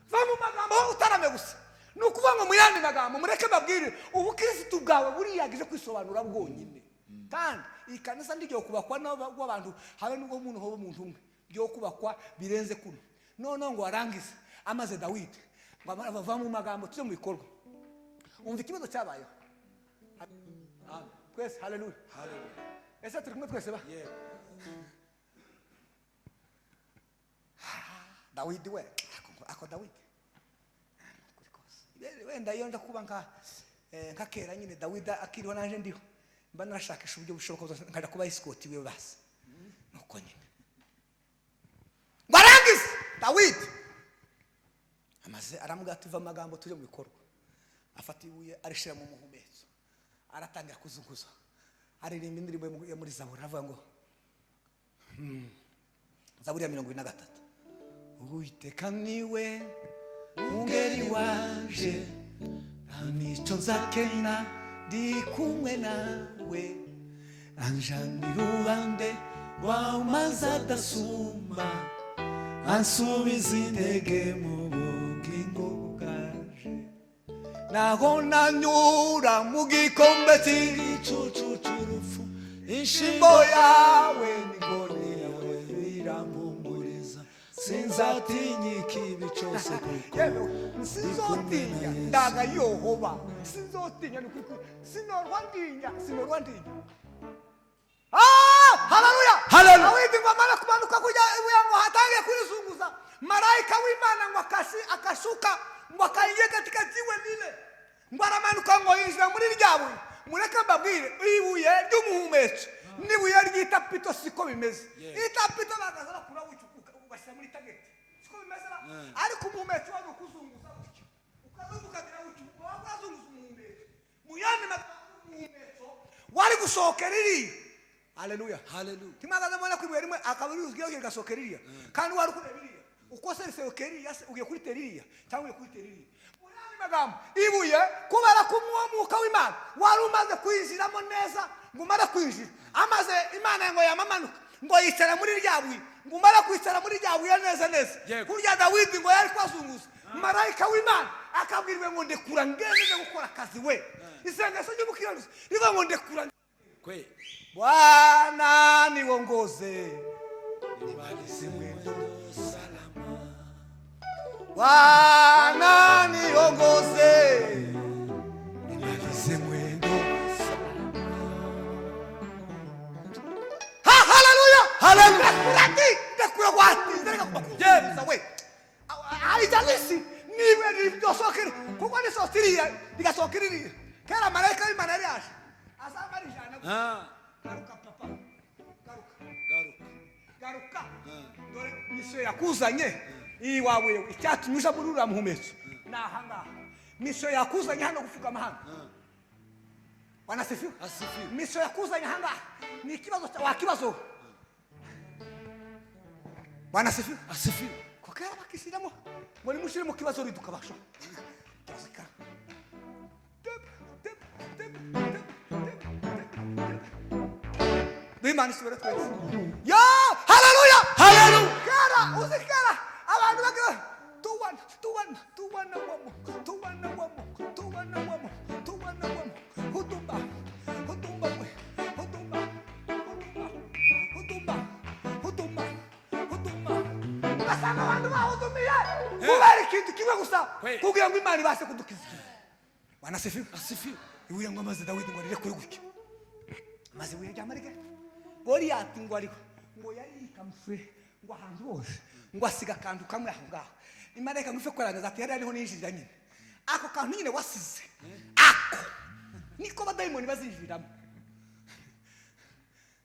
[SPEAKER 1] Va mu magambo wowe utarame gusa. Ni ukuvuga ngo mu yandi magambo, mureke mbabwire, ubukirisitu bwawe buriyagije kwisobanura bwonyine. Kandi iyi kanisa ndiryo kubakwa n'abantu, habe n'ubwo umuntu hoba umuntu umwe, ryo kubakwa birenze kuno. Noneho ngo warangize amaze Dawidi ngo ava mu magambo tujye mu bikorwa. Umva ikibazo cyabayeho twese. Haleluya! Ese turi kumwe twese ba? Dawidi we, ako Dawidi kuri kose. Wenda iyo nja kuba nka kera nyine Dawidi akiriho naje ndiho, mba narashakisha uburyo bushoboka bwose nkajya kuba escort wiwe basi. Nuko nyine ngo arangize Dawidi amaze aramubwira ati va amagambo tujye mu bikorwa. Afata ibuye arishyira mu muhumetso, aratangira kuzunguza, aririmba indirimbo yo muri Zaburi, aravuga ngo Zaburi ya 73: Uwiteka niwe mwungeri wanje, nta nicyo nzakena, ndi kumwe nawe, anjana iruhande rw'amazi adasuma, ansubiza intege mu bugingo bwanje, naho nanyura mu gikombe cy'igicucu cy'urupfu, inshimbo yawe n'inkoni yawe birampumuriza,
[SPEAKER 2] Sinzatinya ikibi cyose kuko
[SPEAKER 1] Yewe sinzotinya ndaga yohoba, sinzotinya, ni ukuri sinorwa ndinya, sinorwa ndinya. Ah, haleluya!
[SPEAKER 2] Haleluya.
[SPEAKER 1] Dawidi ngo amara kumanuka kujya ibuye ngo hatangiye kurizunguza, marayika w'Imana ngo akashuka ngo akaingia katika jiwe lile, ngo aramanuka ngo yinjira muri rya buye. Mureke mbabwire, ibuye ry'umuhumetso n'ibuye ry'itapito siko bimeze. Itapito bagaza bakura ugashyira muri tageti, siko bimeze ba? Ariko umuhumetso wari ukuzunguza gutya, ukazunguza ukagira gutya, waba wazunguza umuhumetso. Mu yandi magambo, umuhumetso wari gusohokera iriya. Haleluya!
[SPEAKER 2] Haleluya.
[SPEAKER 1] Timagaze mbona ko ibuye rimwe akaba rizwiho rigasohokera iriya, kandi wari kureba iriya uko se risohokera iriya, se ugiye kuritera iriya cyangwa ugiye kuritera iriya? Mu yandi magambo, ibuye kubera ko umwuka w'Imana wari umaze kwinjiramo neza, ngo umare kwinjira amaze Imana ngo yamamanuka ngo yicara muri rya buye, ngo umare kwicara muri rya buye neza neza. Kurya Dawidi ngo yari kwazunguza, marayika w'Imana akabwirwa ngo ndekura ngende gukora akazi we. Isengesho ry'umukiranutsi rivuga ngo ndekura.
[SPEAKER 2] Kwe.
[SPEAKER 1] Bwana niongoze
[SPEAKER 2] Nimalize mwendo salama.
[SPEAKER 1] Bwana niongoze
[SPEAKER 2] nimalize mwendo.
[SPEAKER 1] Ha, haleluya!
[SPEAKER 2] Haleluya.
[SPEAKER 1] Ndekura ati ndekura watinze, reka kubakuza we, haijalishi niwe ryosohokere kuko nisohoka iriya rigasohoka iriya. Kera marayika w'Imana yari yaje asanga ari ijana. Garuka papa, garuka.
[SPEAKER 2] Garuka.
[SPEAKER 1] Garuka, dore misiyo yakuzanye iwawe, icyatumye uja muri uriya muhumetso ni ahangaha. Mission yakuzanye hano gupfukama hano. Bwana asifiwe.
[SPEAKER 2] Asifiwe.
[SPEAKER 1] Mission yakuzanye ahangaha ni ikibazo wakibazo. Bwana asifiwe.
[SPEAKER 2] Asifiwe.
[SPEAKER 1] Kokera bakishyiramo ngo nimushyire mu kibazo riduka basho. Turazikara. Tep, tep, tep, tep, tep, tep, tep. Duhe isubire twese. Yo, haleluya!
[SPEAKER 2] Haleluya!
[SPEAKER 1] Kera, uzi kera abantu bagira tuwana tuwana tuwana wamo tuwana wamo tuwana wamo tuwana wamo hudumba hudumba we hudumba hudumba hudumba hudumba hudumba, ugasanga abantu bahudumiye kubera ikintu kimwe gusa, kugira ngo Imana ibashe kudukiza ikintu. Bwana asifiwe.
[SPEAKER 2] Asifiwe.
[SPEAKER 1] Ibuye ngo amaze Dawidi ngo arire kuri gutya, maze ibuye rya marige Goliyati ngo ariho ngo yari yikamufure ngo ahantu hose, ngo asiga akantu kamwe aho ngaho. Imana reka ngufe korangiza ati yari ariho ninjirira nyine ako kantu nyine wasize, ako niko abadayimoni bazinjiriramo.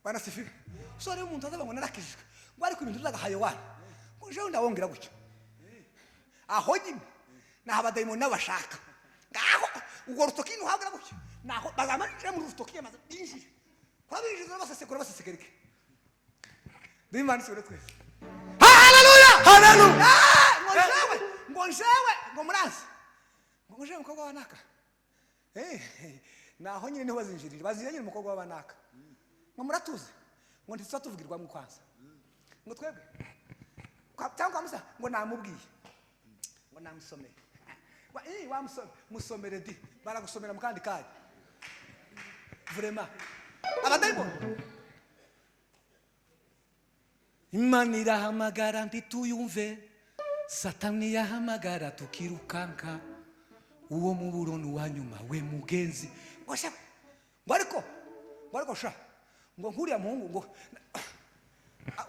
[SPEAKER 1] Bwana asifiwe. So rero umuntu azavuga ngo narakijijwe, ngo ariko ibintu by'agahayo wana, ngo jewe ndawongera gutya, aho nyine naho abadayimoni nabo bashaka ngaho urwo rutoki ntuhabwa gutya, naho bazamanjira mu rutoki maze binjire kwa binjiza basesekura basesekereke. Duhimana isubire twese. Haleluya!
[SPEAKER 2] Haleluya!
[SPEAKER 1] Ngo njewe, ngo njewe, ngo murazi, ngo njewe umukobwa wa naka. Naho nyine niho bazinjirira, bazinjira nyine umukobwa wa naka. Ngo muratuze, ngo ntituza tuvugirwamo kwanza, ngo twebwe cyangwa musa ngo namubwiye, ngo namusomeye. Wamusome musomere di baragusomera mu kandi kanya. Vraiment abadayimoni. Imana irahamagara ntituyumve, Satani yahamagara tukirukanka, uwo muburo ni uwa nyuma we mugenzi. Ngo sha, ngo ariko, ngo ariko sha, ngo nkuriya muhungu ngo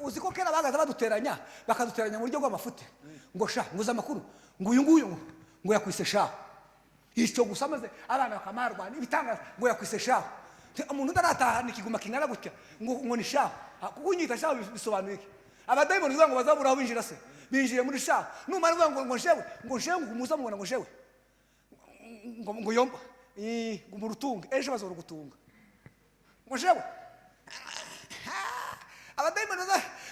[SPEAKER 1] uzi ko kera bagaza baduteranya, bakaduteranya mu buryo bw'amafuti, ngo sha, ngo uzi amakuru, ngo uyu nguyu ngo yakwise sha icyo gusa, maze abana bakamarwana ibitangaza, ngo yakwise sha. Umuntu utarataha ikiguma kingana gutya ngo ni sha. Kuko unyita sha bisobanuye iki? Abadayimoni uvuga ngo bazabura aho binjira se, binjiye muri sha. Numara uvuga ngo njewe, ngo njewe, ngo muza mubona ngo njewe, ngo yomba ngo murutunge, ejo bazorugutunga, ngo njewe. Abadayimoni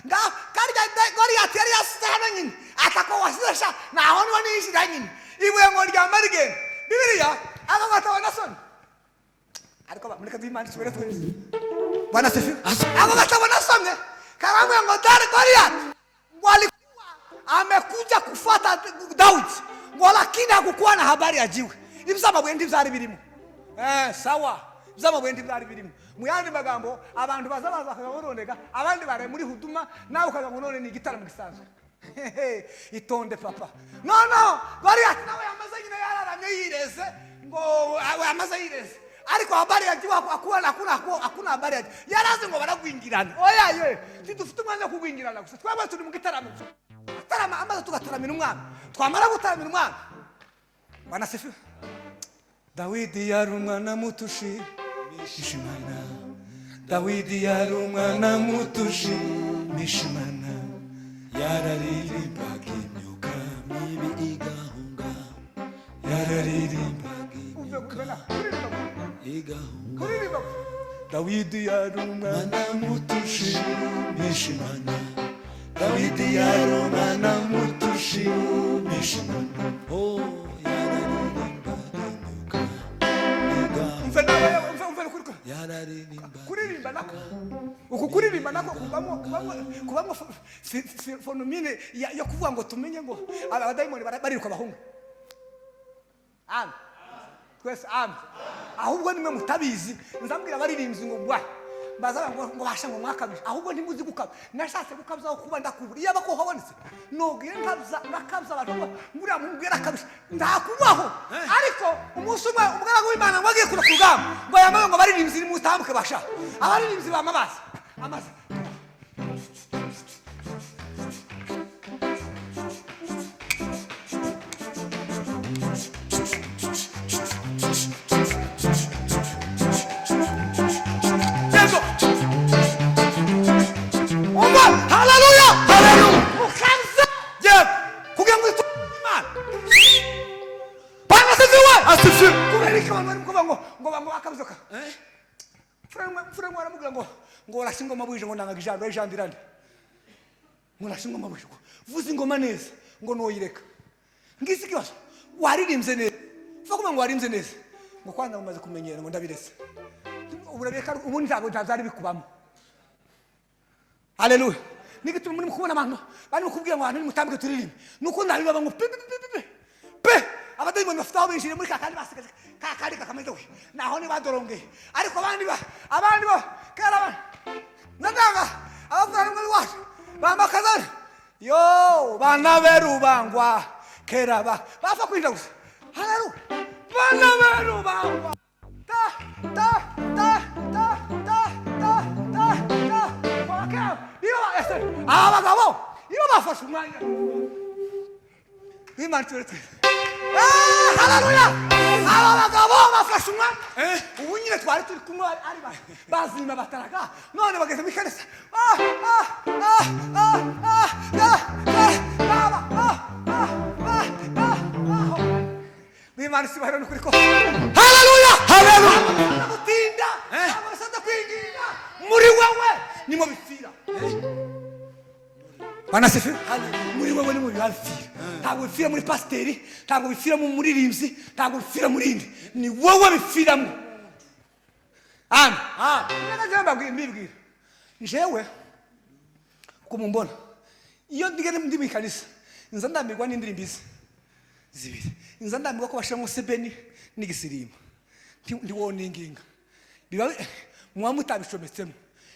[SPEAKER 1] ngaho karya Goliyati yari yasize hano nyine, atako wasize sha, naho niho ninjira nyine ibuye ngo ryama rigenda. Bibiliya aba batabona soni, ariko mureke duhe Imana isubire twese. Bwana asifiwe. Abo batabona somye karamwe ngo dare Goliyati ngo alikuwa amekuja kufuata Daudi, ngo lakini hakukuwa na habari ya jiwe. Iby'amabuye ntibyari birimo. Sawa, iby'amabuye ntibyari birimo. Mu yandi magambo, abantu baza baza bakabarondeka, abandi bare muri huduma, nawe ukaza ngo none ni igitaramo gisanzwe. Itonde papa. No no, Goliyati nawe yamaze nyine yararamye yireze, ngo yamaze yireze, ariko habari ya jiwe hakuna, hakuna, hakuna habari ya jiwe. Yarazi ngo baragwingirana. Oya ye, ntidufite umwanya wo kugwingirana gusa, twebwe turi mu gitaramo gusa. Tarama amaze tugataramira umwami, twamara gutaramira umwami. Bwana asifiwe. Dawidi yari umwana muto ushimisha Imana, Dawidi yari umwana muto ushimisha Imana,
[SPEAKER 2] yararirimbaga imyuka mibi igahunga, yararirimbaga
[SPEAKER 1] Uve kugana kuririmba
[SPEAKER 2] igahunga.
[SPEAKER 1] Kuririmba. Dawidi yari umwana
[SPEAKER 2] Mwana muto ushimisha Imana, Dawidi yari umwana muto ushimisha Imana, oh yararirimbaga imyuka igahunga,
[SPEAKER 1] Umve nawe, umve, umve kuri
[SPEAKER 2] yararirimbaga
[SPEAKER 1] kuririmba nako, uku kuririmba nako kubamo phénomène yo kuvuga ngo tumenye ngo abadayimoni bariruka bahunga. Amen. Twese amen. Ahubwo nimwe mutabizi, nzambwira abaririmbyi ngo bwa baza ngo basha ngo mwakabije, ahubwo ntimuzi gukabya. Nashatse gukabya aho kuba ndakubura, iyo abako habonetse nogire nkabya, nakabya abantu ngo nguriya muhungu yarakabije ndakubaho. Ariko umunsi umwe umugaragu w'Imana ngo agiye kuja ku rugamba, ngo yamaze ngo abaririmbyi nimutambuke basha, abaririmbyi bamabaza amaze. Yego. Umva, haleluya, haleluya. Mukaza. Yego. Kugira ngo itume Imana. Bwana asifiwe. Ngo bakabuzoka mfura mwe aramubwira ngo ngo ingoma bwije, ngo nanga ijambo ijambo irande, ngo rasha ingoma bwije, ngo vuza ingoma neza, ngo noyireka. Ngisi ikibazo, waririmbye neza, uva kuvuga ngo waririmbye neza, ngo kwanza mumaze kumenyera, ngo ndabiretse, urabireka. Ubundi ntabwo byari bikubamo. Haleluya! Nigituma muri kubona abantu barimo kubwira ngo abantu nimutambike turirimbe, nuko ndabibaba ngo pe pe pe pe pe. Abadayimoni bafite aho binjiriye muri kakandi basigaje, kakandi kakameze we, naho ni badorongeye. Ariko abandi ba, abandi bo kera, abandi ndanga abavura muri wacu bambakazana yo bana berubangwa kera ba bapfa kwinjira gusa. Haleluya! Bana berubangwa ta ta ta ta ta ta ta ta kwa iyo ese aba bagabo iyo bafashe umwanya w'Imana turetse. Haleluya! Aba bagabo bafashe umwanya. Ubu nyine twari turi kumwe ari bazima bataraga, none bageze muri kanisa. Ah ah ah ah ah ah ah ah ah ah ah ah ah. W'Imana isibahiro ni ukuri ko. Haleluya! Haleluya! Gutinda ntabwo bisabwa kwinginga, muri wewe nimo bipfira. Bwana asifiwe! Muri wewe nimo biba bipfira. Ntabwo bipfira muri pasiteri, ntabwo bipfira mu muririmbyi, ntabwo bipfira muri indi, ni wowe bipfiramo. Amen. Amen. Mbabwira, mbibwira jewe uko mumbona, iyo ndigeze ndi mu ikanisa, nza ndambirwa n'indirimbo izi zibiri, nza ndambirwa ko bashiramo sebeni n'igisirimba. Ntiwoninginga biba muba mutabicometsemo.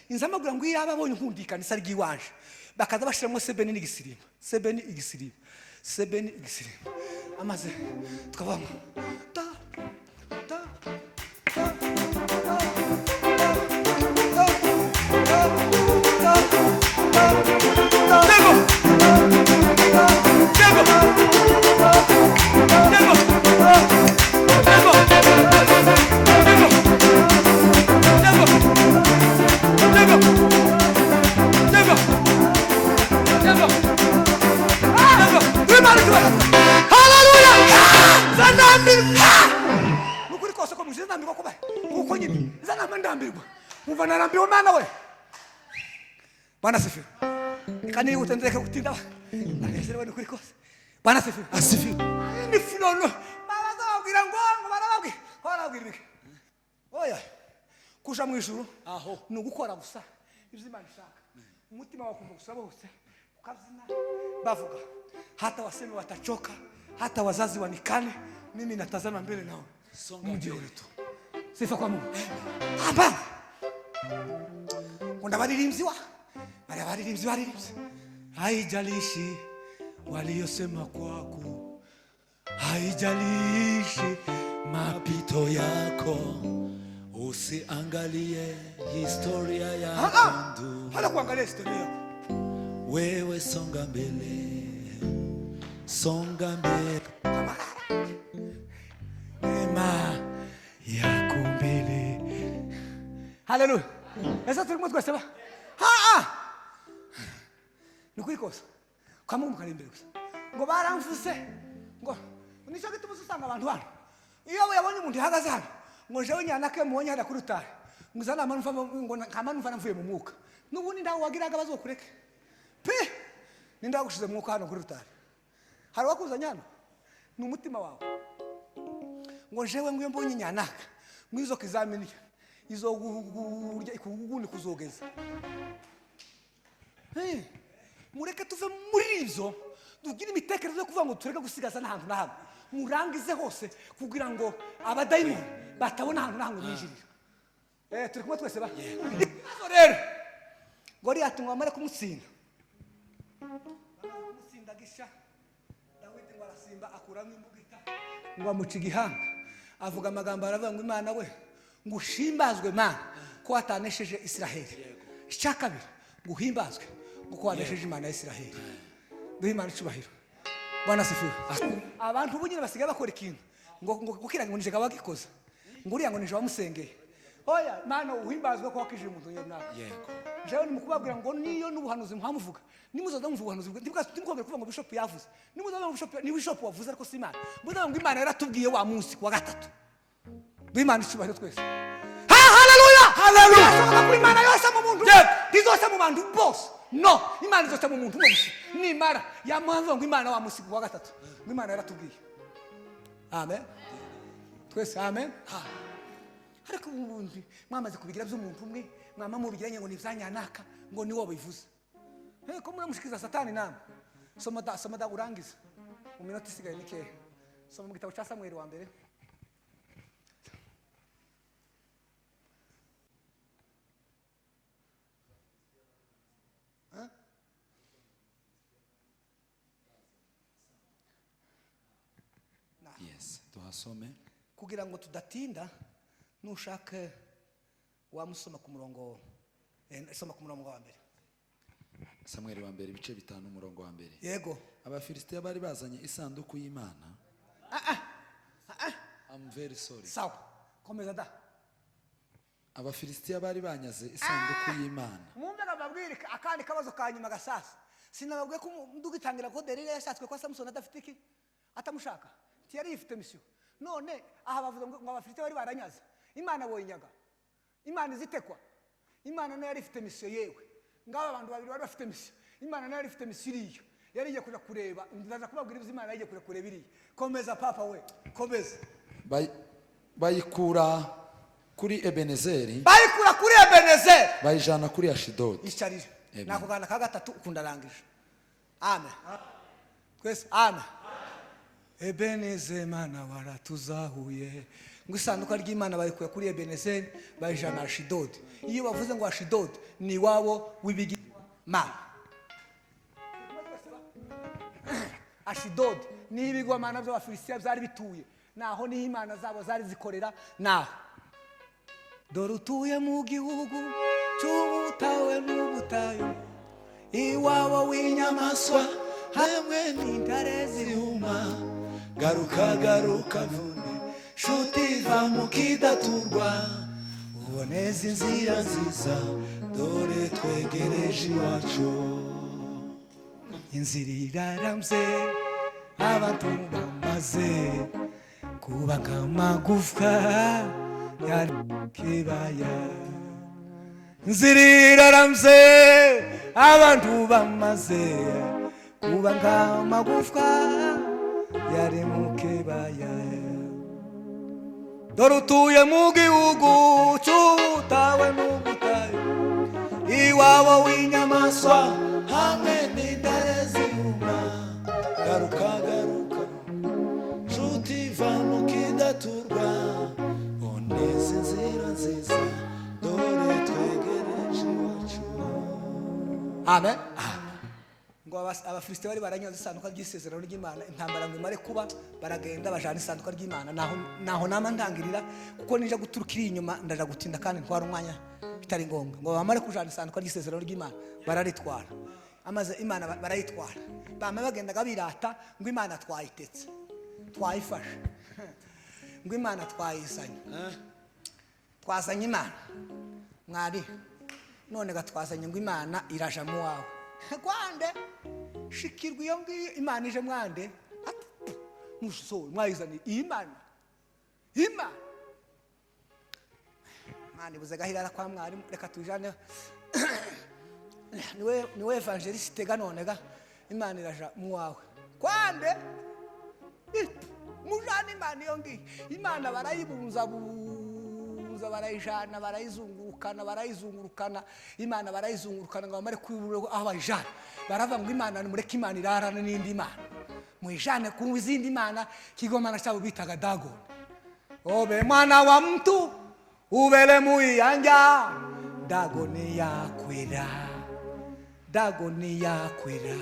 [SPEAKER 1] Inza mbabwira ngo iyo abonye nkunda ikanisa ry'iwanje, bakaza bashiramo sebeni n'igisirimba, sebeni igisirimba, sebeni igisirimba, amaze tukavuga ngo ta ta ta ta ta ta ta ta ta. Tego tego tego tego tego tego tego tego tego. Haleluya! Zanambirwa nukuri kose ko muje ndambirwa kuba kuko nyine zanamba ndambirwa, nkumva narambiwe. Mana we, Bwana sifiwe! Reka nihute ndeke gutinda, ndanezerewe nukuri kose. Bwana sifiwe!
[SPEAKER 2] Asifiwe.
[SPEAKER 1] Ni funono babazababwira ngo barababwira, barababwira ibiki? Oya, kuja mu ijuru
[SPEAKER 2] Aho.
[SPEAKER 1] ni ugukora gusa ibyo Imana ishaka, umutima wawe ukumva gusa bose ukabyina bavuga, hata waseme watachoka, hata wazazi wanikane, mimi natazama mbele nao.
[SPEAKER 2] Songa.
[SPEAKER 1] Mji ule tu. Sifa kwa Mungu! Hapana, kunda baririmbyi wa bariya baririmbyi baririmbyi, haijalishi waliyosema kwako, haijalishi
[SPEAKER 2] mapito yako, usiangalie historia
[SPEAKER 1] Ah,
[SPEAKER 2] yako
[SPEAKER 1] ah,
[SPEAKER 2] ndugu.
[SPEAKER 1] hata kuangalia historia yako.
[SPEAKER 2] Wewe songa mbele, songa mbele.
[SPEAKER 1] Neema yako mbele. Haleluya! Ese turimo twese ba ha ni ukuri kose kwa Mungu kari imbere gusa, ngo baramvuse, ngo nicyo gituma usanga abantu hano, iyo yabonye umuntu ihagaze hano, ngo jewe nyanake mubonye hariya kuri rutare, ngo uzane amanufa, ngo nkamanufa mvuye mu mwuka. N'ubundi ndaho wagiraga bazokureke pe. Ninde wagushize mu mwuka hano kuri rutare? Hari uwakuzanye hano? Ni umutima wawe. Ngo jewe ngo iyo mbonye nyanaka mwizo kizamini izogurya ikugundi kuzogeza. Mureke tuve muri ibyo, tugire imitekerereze yo kuvuga ngo tureke gusigaza n'ahantu na hamwe, murangize hose kugira ngo abadayimoni batabona ahantu na hamwe binjirira. Turi kumwe twese ba? Ikibazo rero, Goliyati ngo bamare kumutsinda, bamaze kumutsinda gisha, Dawidi ngo arasimba akuramo imbugita, ngo amuca igihanga, avuga amagambo, aravuga ngo: "Imana we, ngo ushimbazwe Mana ko watanesheje Isiraheli. Icya kabiri, ngo uhimbazwe kuko wanesheje Imana ya Isiraheli." Duhe Imana icubahiro! Bwana asifiwe! Abantu ubu nyine basigaye bakora ikintu ngo gukira, ngo nije wagikoza, ngo uriya ngo nije wamusengeye. Oya, Mana uhimbazwe ko wakijije umuntu runaka. Jewe ni mukubabwira ngo niyo n'ubuhanuzi muhamuvuga, nimuzaza mumva ubuhanuzi, ntimukongere kuvuga ngo bishop yavuze. Nimuzaza ngo bishop, ni bishop wavuze, ariko si Imana. Muzaza ngo Imana yaratubwiye wa munsi ku wa gatatu. Duhe Imana icyubahiro twese. Ha, haleluya, haleluya! Birashoboka ko Imana yose mu muntu, ntizose mu bantu bose. No, Imana izose mu muntu umwe gusa. Nimara yamuhanze ngo Imana wamusiga uwa gatatu, ngo Imana yaratubwiye. Amen, twese amen. Ha. Ariko ubundi mwamaze kubigira by'umuntu umwe, mwama mubigiranye ngo ni ibyanyanaka, ngo ni wowe bivuze. Ko muramushikiza Satani namwe. Soma da, soma da, urangiza mu minota isigaye mikeya. Soma mu gitabo cya Samweli wa mbere.
[SPEAKER 2] Yes, tuhasome.
[SPEAKER 1] Kugira ngo tudatinda, nushake wamusoma ku murongo, soma ku murongo wa mbere.
[SPEAKER 2] Samweli wa mbere, ibice 5, umurongo wa mbere.
[SPEAKER 1] Yego.
[SPEAKER 2] Abafilisitiya bari bazanye isanduku y'Imana. I'm very sorry.
[SPEAKER 1] Sawa, komeza da.
[SPEAKER 2] Abafilisitiya bari banyaze isanduku y'Imana.
[SPEAKER 1] Mwumve, bababwire akandi kabazo ka nyuma gasasa. Sinababwiye ko ndugitangira ko Delila yashatswe kwa Samusoni adafite iki, atamushaka, ntiyari yifite mission. None aha bavuze ngo Abafilisitiya bari baranyaze Imana, boyinyaga Imana izitekwa. Imana nayo yari ifite mission. Yewe, ngaba abantu babiri bari bafite mission. Imana nayo yari ifite mission iriyo, yari igiye kuja kureba. Ndaza kubabwira ibyo Imana yagiye kuja kureba iriya. Komeza papa we, komeza.
[SPEAKER 2] Bayikura kuri Ebenezeri.
[SPEAKER 1] Bayikura kuri Ebenezeri.
[SPEAKER 2] Bayijana kuri Ashidodi.
[SPEAKER 1] Icarire.
[SPEAKER 2] Amen.
[SPEAKER 1] Nakugana ka gatatu ukundarangije. Amen, twese amen. Ebeneze, Mana waratuzahuye. Ngo isanduka ry'Imana bayikuye kuri Ebenezeri, bayijana Ashidodi. Iyo bavuze ngo Ashidodi, ni iwabo w'ibigirwamana. Ashidodi ni ibigwamana by'Abafilisitiya byari bituye naho, niho imana zabo zari zikorera naho. Dore utuye mu gihugu cy'ubutawe n'ubutayu, iwabo w'inyamaswa hamwe n'intare zihuma.
[SPEAKER 3] Garuka, garuka vune shuti, va mu kidaturwa, uboneze inzira nziza, dore twegereje iwacu.
[SPEAKER 1] Inzira iraramze, abantu bamaze kuba nk'amagufwa ya kibaya. Inzira iraramze, abantu bamaze kuba nk'amagufwa yari mu kibaya. Dore utuye mu gihugu cy'ubutawe n'ubutayu, iwabo w'inyamaswa
[SPEAKER 3] hamwe n'intare zihuma. Garuka, garuka nshuti, va mu kidaturwa, boneza inzira nziza, dore twegereje iwacu.
[SPEAKER 1] Amen. Ngo Abafilisiti bari baranyaze isanduka ry'isezerano ry'Imana. Intambara ngo imare kuba, baragenda bajana isanduka ry'Imana. Naho nama ntangirira, kuko nija guturuka iri inyuma ndaja gutinda kandi ntwara umwanya bitari ngombwa. Ngo bamare kujana isanduka ry'isezerano ry'Imana, bararitwara, amaze Imana barayitwara, bama bagendaga birata ngo Imana twayitetse, twayifashe, ngo Imana twayizanye, twazanye Imana mwari. None gatwazanye ngo Imana iraja mu wawe kwande, shikirwa iyo ngiyo Imana ije mwande. Ati, mushowe mwayizaniye iyi Imana. Imana, Imana ibuze gahirara kwa mwarimu, reka tujane, niwe evangeliste ga. None ga Imana iraja mu wawe kwande? Mujane Imana iyo ngiyo. Imana barayibunzabunza, barayijana, barayizungurukana, barayizungurukana Imana, barayizungurukana ngo bamare kubura aho bayijana. Baravuga ngo Imana nimureke, Imana irarana n'indi mana, muyijane ku zindi mana. Kigomana cyabo bitaga Dagoni. Obe mwana wa mtu ubele muiyanja, Dagoni yakwera, Dagoni yakwera.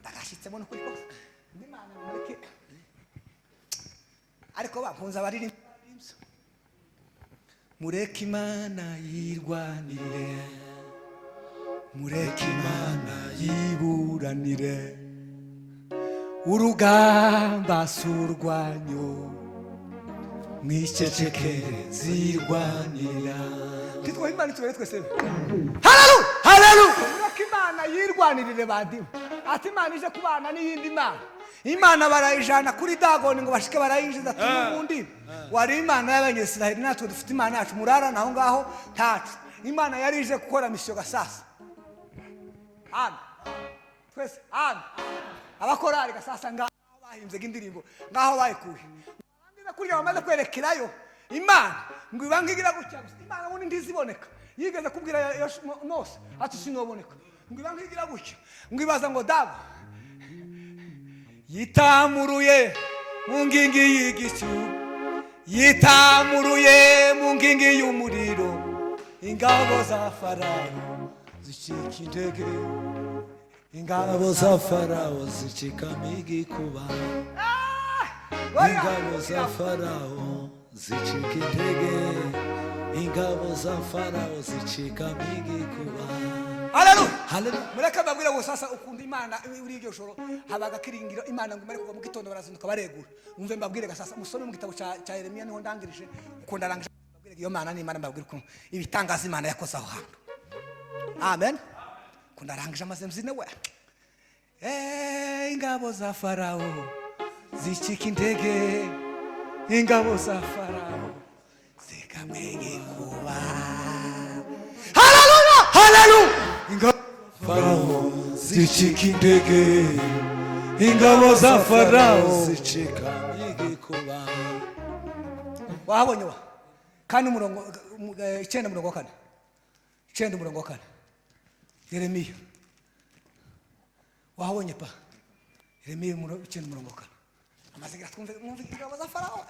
[SPEAKER 1] Ndagashitsemo nukuri kose. Imana nimureke, ariko bakunze abaririmba, mureke Imana yirwanire, mureke Imana yiburanire, urugamba si urwanyu, mwicecekere zirwanira. Titwaye Imana itubere twese. Haleluya, haleluya! Mureke Imana yirwanirire. Badimu ati Imana ije kubana n'iyindi mana. Imana barayijana kuri Dagoni ngo bashike barayinjiza, ati n'ubundi wari Imana y'Abanyisiraheli, natwe dufite Imana yacu, murarana aho ngaho ntacu. Imana yari ije gukora mission gasasa. Amen. Twese amen. Abakorari gasasa ngaho bahimbye indirimbo, ngaho bayikuye. Barangiza kurya, bamaze kwerekerayo Imana ngo ibange igira gutya gusa. Imana ubundi ntiziboneka, yigeze kubwira Mose ati sinoboneka. Ngo ibange igira gutya, ngo ibaza ngo dago yitamuruye mu ngingi y'igicu, yitamuruye mu ngingi y'umuriro, ingabo za Farawo zicika intege, ingabo
[SPEAKER 3] Ingabo za Farawo zicikamo igikuba, ingabo za Farawo zicika intege, ingabo za Farawo zicikamo igikuba.
[SPEAKER 1] Haleluya.
[SPEAKER 3] Haleluya.
[SPEAKER 1] Mureke mbabwire ngo sasa ukunda Imana uri iryo joro habaga kiringiro. Imana ngo imare kuva mu gitondo, barazinduka baregura. Umve mbabwire ga sasa, musome mu gitabo cya Yeremiya, niho ndangirije uko ndarangije. Mbabwire iyo Mana ni Imana, mbabwire ukuntu ibitangaza Imana yakoze aho hantu. Amen. Uko ndarangije amaze mzine we. Ingabo za Farawo zicika intege, ingabo za Farawo zikamenya kuba. Haleluya, haleluya. Ingabo
[SPEAKER 3] Farawo zicika intege, ingabo za Farawo zicikamo igikuba.
[SPEAKER 1] Wahabonye wa kandi umurongo 9 umurongo wa 4, 9 umurongo wa 4, Yeremiya. Wahabonye pa Yeremiya 9 umurongo wa 4. Amazingira twumve, mwumve ingabo za Farao.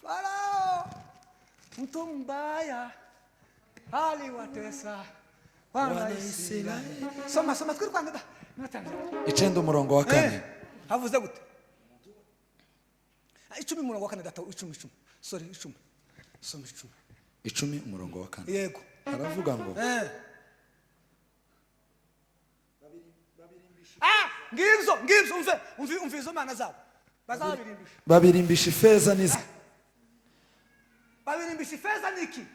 [SPEAKER 1] Farao mtu mbaya aliwatesa wana Israeli. Soma, soma, twiri kwanga da natangira.
[SPEAKER 2] 9 umurongo wa 4.
[SPEAKER 1] Havuze gute? 10 umurongo wa 4 data, 10, 10, sorry, 10, soma 10.
[SPEAKER 2] 10 umurongo wa 4.
[SPEAKER 1] Yego.
[SPEAKER 2] Haravuga ngo
[SPEAKER 1] Ngibyo ngibyo, umve, umve, umve izo mana zabo bazabirimbisha.
[SPEAKER 2] Babirimbisha ifeza n'iza
[SPEAKER 1] Babirimbisha ifeza niki?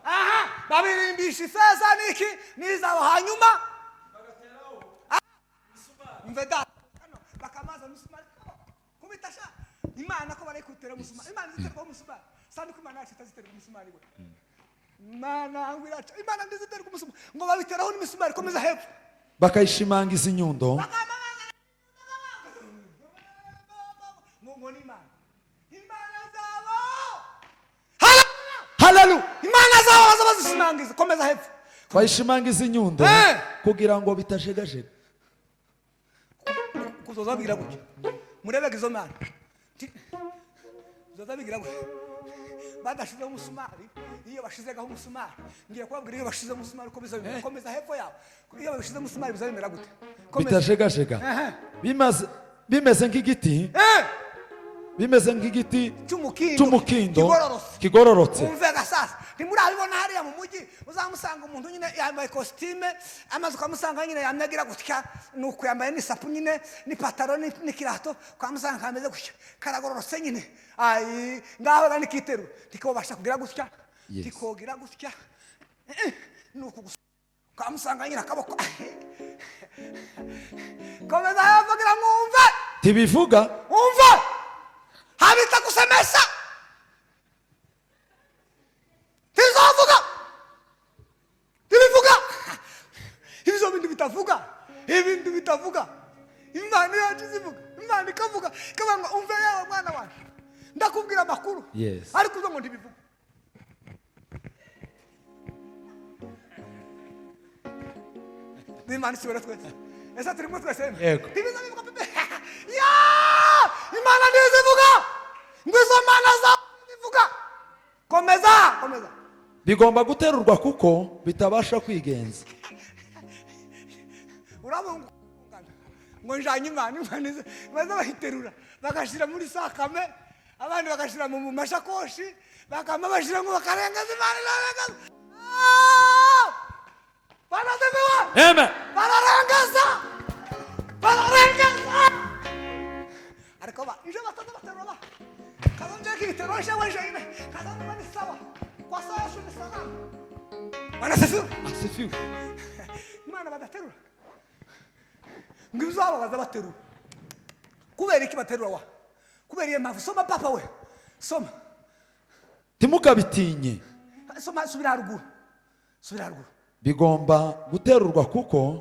[SPEAKER 1] Aha, babirimbisha ifeza niki? N'izahabu. Hanyuma umve da hano bakamaza umusumari kubitasha Imana ko barayikutera umusumari. Imana iziterwa umusumari sandi ko Imana yacu itaziterwa umusumari we. Imana ngwiraca, Imana ndiziterwa umusumari ngo babiteraho n'imisumari. Komeza hepfo.
[SPEAKER 2] Bakayishimangiza inyundo.
[SPEAKER 1] Ngo ni Imana, Imana zabo.
[SPEAKER 2] Haleluya.
[SPEAKER 1] Imana zabo baza bazishimangiza. Komeza hepfo.
[SPEAKER 2] Bayishimangiza inyundo kugira ngo bitajegajega.
[SPEAKER 1] Kuzoza bigira gutya, murebega izo mana zoza bigira gutya badashizeho umusumari. Iyo bashizeho umusumari, ngiye kubabwira iyo bashizeho umusumari uko biza bimera. Komeza hepfo yawe. Iyo bashizeho umusumari biza bimera gute? Komeza.
[SPEAKER 2] Bitajegajega.
[SPEAKER 1] Ehe.
[SPEAKER 2] Bimeze nk'igiti, bimeze nk'igiti
[SPEAKER 1] cy'umukindo
[SPEAKER 2] cy'umukindo
[SPEAKER 1] kigororotse.
[SPEAKER 2] Kigororotse.
[SPEAKER 1] Umve gasasa, ntimurabibona hariya mu mujyi, uzamusanga umuntu nyine yambaye kositime, amaze ukamusanga nyine yamyagira gutya, nuko yambaye n'isapu nyine n'ipataro n'ikirato, ukamusanga kameze gutya karagororotse nyine. Ayi ngaho ga nikiteru tikobasha kugira gutya.
[SPEAKER 2] Yes.
[SPEAKER 1] Tikogira gutya. Nuko gusa ukamusanga nyine akaboko. Komeza yavugira mwumve.
[SPEAKER 2] Ntibivuga.
[SPEAKER 1] Umva, habita kusemesha tizovuga, tibivuga ibyo bintu bitavuga, ibintu bitavuga. Imana yacu izivuga, Imana ikavuga ikavuga ngo umve yewe mwana wanjye, ndakubwira amakuru.
[SPEAKER 2] Yes.
[SPEAKER 1] Ariko uzo ngo ntibivuga. N'Imana ishobora twese, ese turimo twese?
[SPEAKER 2] Yego.
[SPEAKER 1] Ntibiza bivuga pepe ya Imana ntizivuga ngo izo mana zawe zivuga. Komeza, komeza.
[SPEAKER 2] Bigomba guterurwa kuko bitabasha kwigenza.
[SPEAKER 1] Urabona ngo njanye Imana, Imana baza bayiterura bagashyira muri sakame, abandi bagashyira mu mashakoshi, bakama bashyiramo bakarengaza. Imana irarengaza. Barazemewe.
[SPEAKER 2] Amen.
[SPEAKER 1] Bararengaza, bararengaza. Ariko ba nje bataza baterura ba kaza nje kibiterura nje we nje kaza ni sawa kwa sawa Yesu ni salama. Bwana asifiwe.
[SPEAKER 2] Asifiwe.
[SPEAKER 1] Imana badaterura ngo ibizabo baza baterura. Kubera iki baterura wa? Kubera iyo mpamvu. Soma, papa we, soma.
[SPEAKER 2] Ntimukabitinye.
[SPEAKER 1] Soma, subira haruguru, subira haruguru.
[SPEAKER 2] Bigomba guterurwa kuko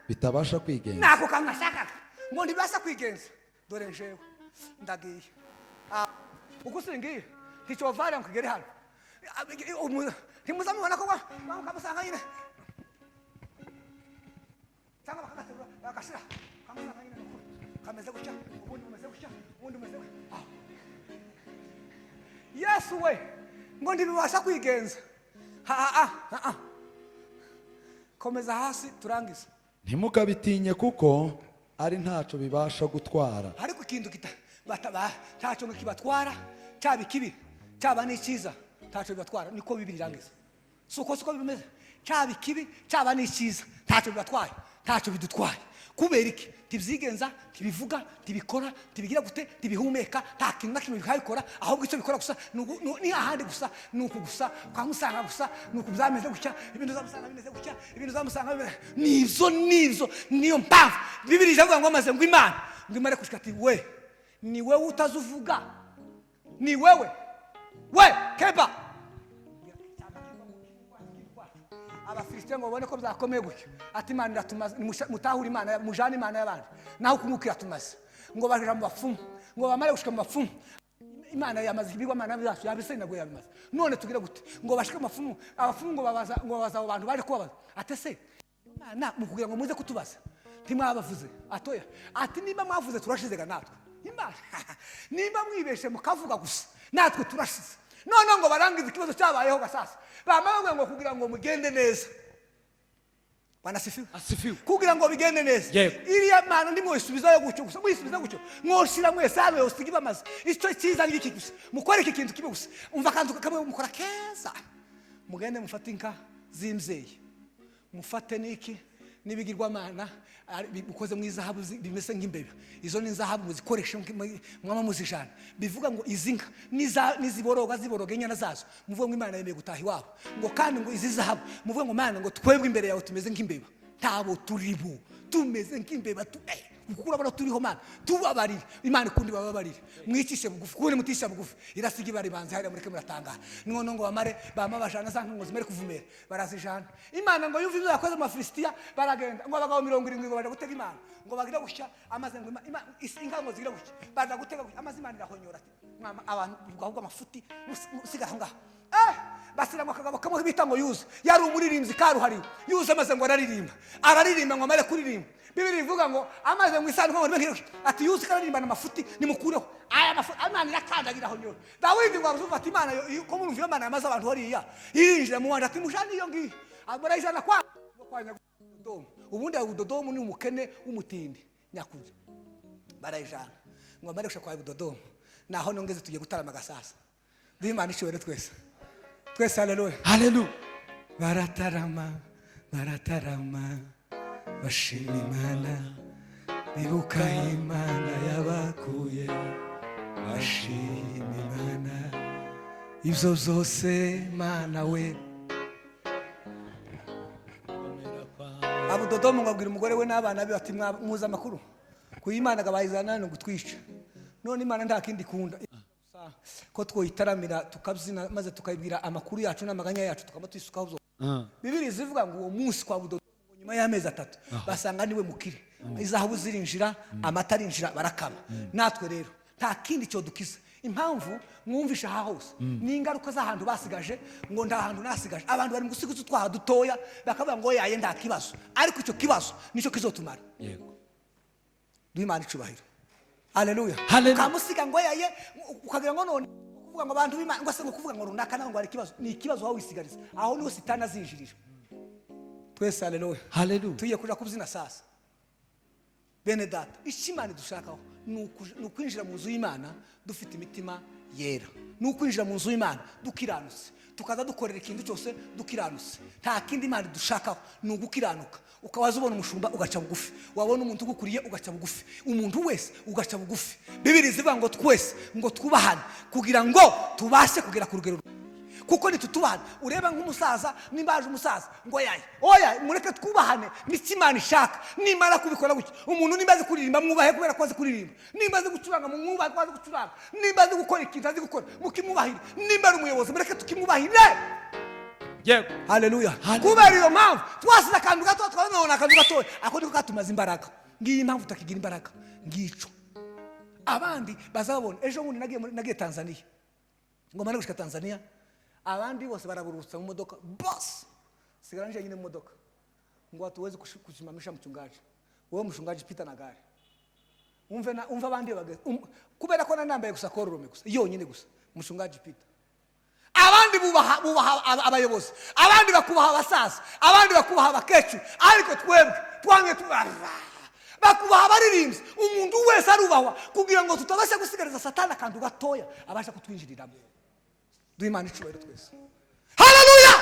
[SPEAKER 2] bitabasha kwigenza.
[SPEAKER 1] Nako kantu nashakaga, ngo ntibibasha kwigenza. Dore njewe ndagiye. Ah, uko singiye nticyovara ngo kigere hano. Ah, ntimuzamubona ko kamusanga nyine, cyangwa bakagaterura bagashira kamusanga nyine, nuko kameze gutya, ubundi bumeze gutya, ubundi bumeze gutya. Ah. Yesu we, ngo ntibibasha kwigenza. Ha ha ha ha ha. Komeza hasi turangize.
[SPEAKER 2] Ntimukabitinye kuko ari ntacyo bibasha gutwara.
[SPEAKER 1] Ariko ikintu ntacyo ngo kibatwara, cyaba ikibi cyaba n'icyiza, ntacyo bibatwara. Niko Bibiri irangiza. Si uko, siko bimeze? Cyaba ikibi cyaba n'icyiza, ntacyo bibatwaye, ntacyo bidutwaye. Kubera iki? Ntibyigenza, ntibivuga, ntibikora, ntibigira gute, ntibihumeka, nta kintu na kimwe bikabikora. Ahubwo icyo bikora gusa ni hahandi gusa, ni uku gusa kwamusanga gusa, ni uku byameze gutya, ibintu uzamusanga bimeze gutya, ibintu uzamusanga bimeze nibyo nibyo. Niyo mpamvu Bibiri iravuga ngo amaze ngo Imana ngo imare kushika ati: "We, ni wewe utazuvuga, ni wewe we keba." Abafilisitiya ngo babone ko byakomeye gutyo, ati: "Imana iratumaze, mutahure Imana, mujane Imana y'abandi, naho ukunguka iratumaze." Ngo baja mu bapfumu, ngo bamare gushika mu bapfumu, Imana yamaze ibigwamana byacu, yabisenaguye, yabimaze, none tugire gute? Ngo bashike mu bapfumu, abapfumu ngo babaza abo bantu baje kubabaza ati: "Ese Imana mu kugira ngo muze kutubaza ntimwabavuze?" Atoya. Ati: "Nimba mwavuze turashizega natwe Imana, nimba mwibeshe mukavuga gusa natwe turashize." Noneho ngo barangize ikibazo cyabayeho gasasa, bamara bavuga ngo kugira ngo mugende neza. Bwana asifiwe.
[SPEAKER 2] Asifiwe.
[SPEAKER 1] Kugira ngo bigende neza, iriya mana ndimwisubizayo gutyo gusa, mwisubiza gutyo, mwoshira mwese hano yosiga ibamaze. Icyo cyiza ni iki gusa, mukore iki kintu kimwe gusa. Umva, akantu kamwe mukora keza: mugende mufate inka z'imbyeyi, mufate n'iki n'ibigirwamana bikoze mu izahabu bimeze nk'imbeba. Izo ni izahabu, muzikoreshe mwama muzijana. Bivuga ngo izi nka niziboroga, ziboroga inyana zazo, muvuge ngo Imana yemeye gutaha iwabo. Ngo kandi ngo izi zahabu, muvuge ngo: "Mana, ngo twebwe imbere yawe tumeze nk'imbeba, ntabo turibo, tumeze nk'imbeba kuko urabona turiho. Mana, tubabarire." Imana ikundi bababarire, mwicishe bugufi. Kuko mutisha bugufi irasiga ibara ibanze hariya, mureke muratangara. Noneho ngo bamare bama bajana za nka ngo zimare kuvumera, barazijana. Imana ngo yumve ibyo yakoze mu Bafilisitiya, baragenda ngo abagabo 70 ngo baja gutega Imana, ngo bagira gutya amaze ngo inka ngo zigira gutya, baja gutega gutya amaze, Imana irahonyora ati: "Mwama abantu ahubwo amafuti musigara aho ngaho." Basira ngo akagabo kamwe bita ngo Yuza, yari umuririmbyi karuhariwe. Yuza amaze ngo araririmba, araririmba, ngo amare kuririmba, Bibiri ivuga ngo amaze ngo isanduku ngo ribe, ati: "Yuza kararirimba amafuti, nimukureho aya mafuti." Imana irakandagira aho nyora. Dawidi ngo aruzuva ati: "Imana ko murumva iyo Imana yamaze abantu hariya, irinjira mu wandi." Ati: "Mujane iyo ngiyo." Barayijana kwa Nyagudodomu. Ubundi Abudodomu ni umukene w'umutindi nyakujya. Barayijana ngo bamare gushaka kwa Abudodomu. Naho nongeze tugiye gutarama gasasa. Duhe Imana ishobore twese, twese haleluya.
[SPEAKER 2] Haleluya.
[SPEAKER 3] Baratarama, baratarama, bashima Imana, bibuka Imana yabakuye, bashima Imana ibyo byose. Mana we.
[SPEAKER 1] Abudodomu ngo abwira umugore we n'abana be bati: "Muzi amakuru ku Imana bayizana ni ugutwica. None Imana nta kindi ikunda ko twoyitaramira, tukabyina, maze tukayibwira amakuru yacu n'amaganya yacu, tukaba tuyisukaho byose." Bibiri zivuga ngo uwo munsi kwa Budodomu, nyuma y'amezi 3, basanga niwe mukire. Izahabu zirinjira, amata arinjira, barakama. Natwe rero nta kindi cyo dukiza. Impamvu mwumvisha aha hose ni ingaruka z'ahantu basigaje, ngo nta hantu nasigaje. Abantu bari mu gusiga utwaha dutoya, bakavuga ngo yaye nta kibazo, ariko icyo kibazo nicyo kizotumara. Duhe Imana icubahiro. Haleluya.
[SPEAKER 2] Haleluya.
[SPEAKER 1] Ukamusiga ngo yaye, ukagira ngo none kuvuga ngo abantu b'Imana ngo se ngo kuvuga ngo runaka nawe ngo hari ikibazo, ni ikibazo wowe wisigariza. Aho niho Sitani azinjirira. Twese haleluya.
[SPEAKER 2] Haleluya.
[SPEAKER 1] Tugiye kuja kubyina sasa. Bene data, icyo Imana idushakaho ni ukwinjira mu nzu y'Imana dufite imitima yera, ni ukwinjira mu nzu y'Imana dukiranutse, tukaza dukorera ikintu cyose dukiranutse. Nta kindi Imana idushakaho, ni ugukiranuka. Ukabaza ubona umushumba ugaca bugufi, wabona umuntu ugukuriye ugaca bugufi, umuntu wese ugaca bugufi. Bibiri zivuga ngo twese ngo twubahane kugira ngo tubashe kugera ku rugero. Kuko nitutubahana, ureba nk'umusaza, nimba haje umusaza ngo yaye, oya, mureke twubahane. Nicyo Imana ishaka. Nimara kubikora gutya, umuntu nimba azi kuririmba, mwubahe kubera ko azi kuririmba. Nimba azi gucuranga, mwubahe ko azi gucuranga. Nimba azi gukora ikintu azi gukora, mukimwubahire. Nimba ari umuyobozi, mureke tukimwubahire.
[SPEAKER 3] Yego.
[SPEAKER 1] Haleluya. Kubera iyo mpamvu twasize akantu gato, twabona akantu gatoya, ako niko katumaze imbaraga. Ngiyi impamvu tutakigira imbaraga, ngico abandi bazabona. Ejo bundi nagiye Tanzania, ngo mane gushika Tanzania, abandi bose baraburutsa mu modoka, bose sigara nje nyine mu modoka, ngo hatuwezi kusimamisha mchungaji, wewe mchungaji pita na gari. Umve na umva abandi bageze kubera ko nanambaye gusa korume gusa yonyine gusa, mchungaji pita. Abandi bubaha abayobozi, abandi bakubaha abasaza, abandi bakubaha abakecuru, ariko twebwe twange tubaha, bakubaha abaririmbyi. Umuntu wese arubahwa kugira ngo tutabasha gusigariza Satani akantu gatoya abasha kutwinjiriramo. Duhe Imana icubahiro twese. Haleluya.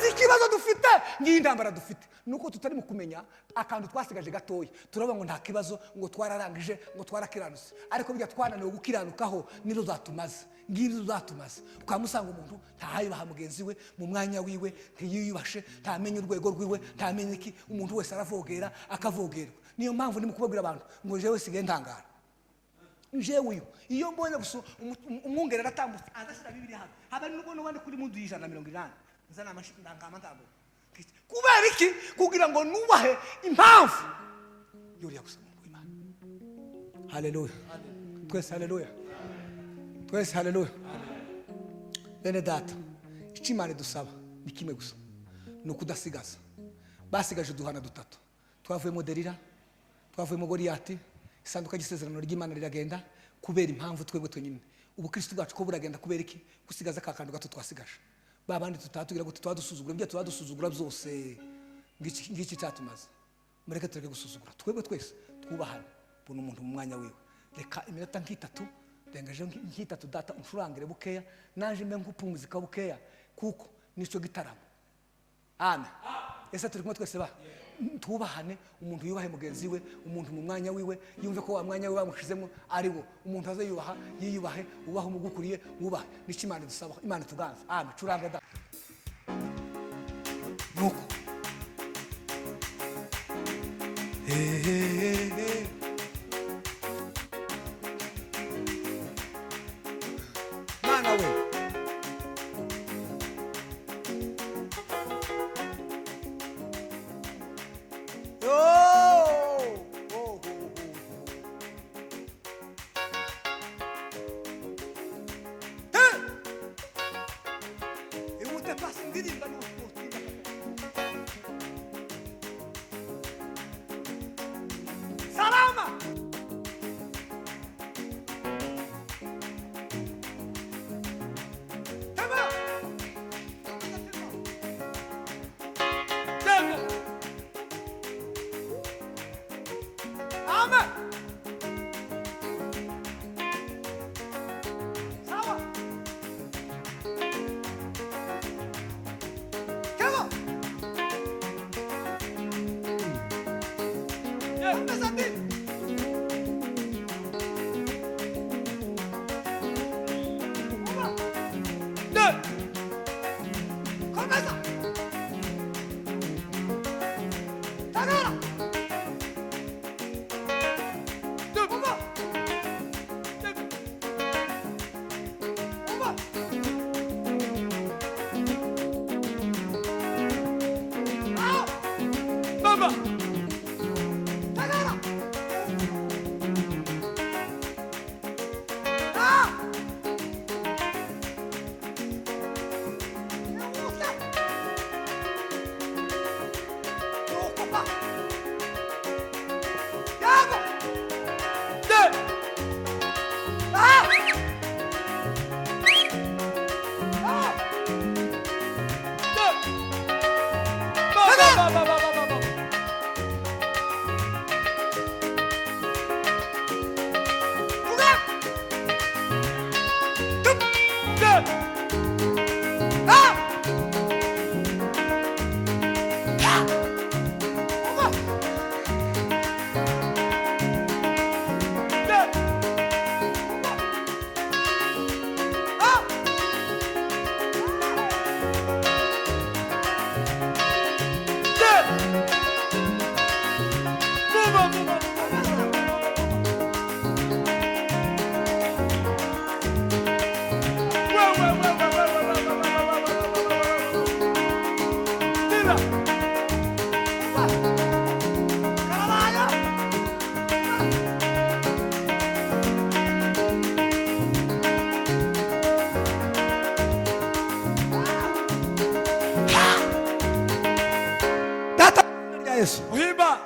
[SPEAKER 1] Iki kibazo dufite, ngiyi intambara dufite, nuko tutari mu kumenya akantu twasigaje gatoya. Turavuga ngo nta kibazo, ngo twararangije, ngo twarakiranutse, ariko bijya twananiwe gukiranukaho, nizo zatumaze, ngizo zatumaze. Ukamusanga umuntu ntahayubaha mugenzi we mu mwanya wiwe, ntiyiyubashe, ntamenye urwego rwiwe, ntamenye iki. Umuntu wese aravogera, akavogerwa. Niyo mpamvu ndimo kubabwira abantu ngo jewe sigaye ntangara. Njewe uyu iyo mbonye gusa umwungere aratambutse, agashyira Bibiliya hano, haba nubwo n'ubundi kuri mundu y'180 nzana ndangama ntambuka. Kubera iki? Kugira ngo nubahe impamvu yuriya gusa umuntu w'Imana. Haleluya twese, haleluya twese, haleluya. Bene data, icyo Imana idusaba ni kimwe gusa, ni ukudasigaza. Basigaje uduhana dutatu, twavuyemo Delila, twavuyemo Goliyati, isanduka ry'isezerano ry'Imana riragenda kubera impamvu twebwe twenyine. Ubukristo bwacu ko buragenda kubera iki? Gusigaza ka kantu gato twasigaje. Ba bandi tutatugira ngo tutadusuzugura, ibyo tudasuzugura byose, ngiki cyatumaze. Mureke tureke gusuzugura, twebwe twese twubahane, buri umuntu mu mwanya wiwe. Reka iminota nk'itatu, rengeje nk'itatu, data uncurangire bukeya, naje mbe nk'upumuzika bukeya, kuko nicyo gitaramo. Amen. Ese turi kumwe twese? Ba twubahane, umuntu yubahe mugenzi we, umuntu mu mwanya wiwe, yumve ko wa mwanya we bamushizemo ari wo. Umuntu aze yubaha, yiyubahe, ubahe umugukuriye, wubahe. Nicyo Imana idusaba, Imana ituganze. Amen. Curanga da. Nuko. Hey, hey, hey. Mana we. Oh, oh, oh, oh. Hey! Ihute pasi ndirimba n'ubutinda. Salama! Tema!
[SPEAKER 3] Yego.
[SPEAKER 1] Amen. Sawa. Tema! Komeza ndi. Umva. Komeza. Tagara. Umva. Umva. Aho.
[SPEAKER 3] Baba.
[SPEAKER 1] Tagara. Ah! Yesu.
[SPEAKER 2] Uhimba.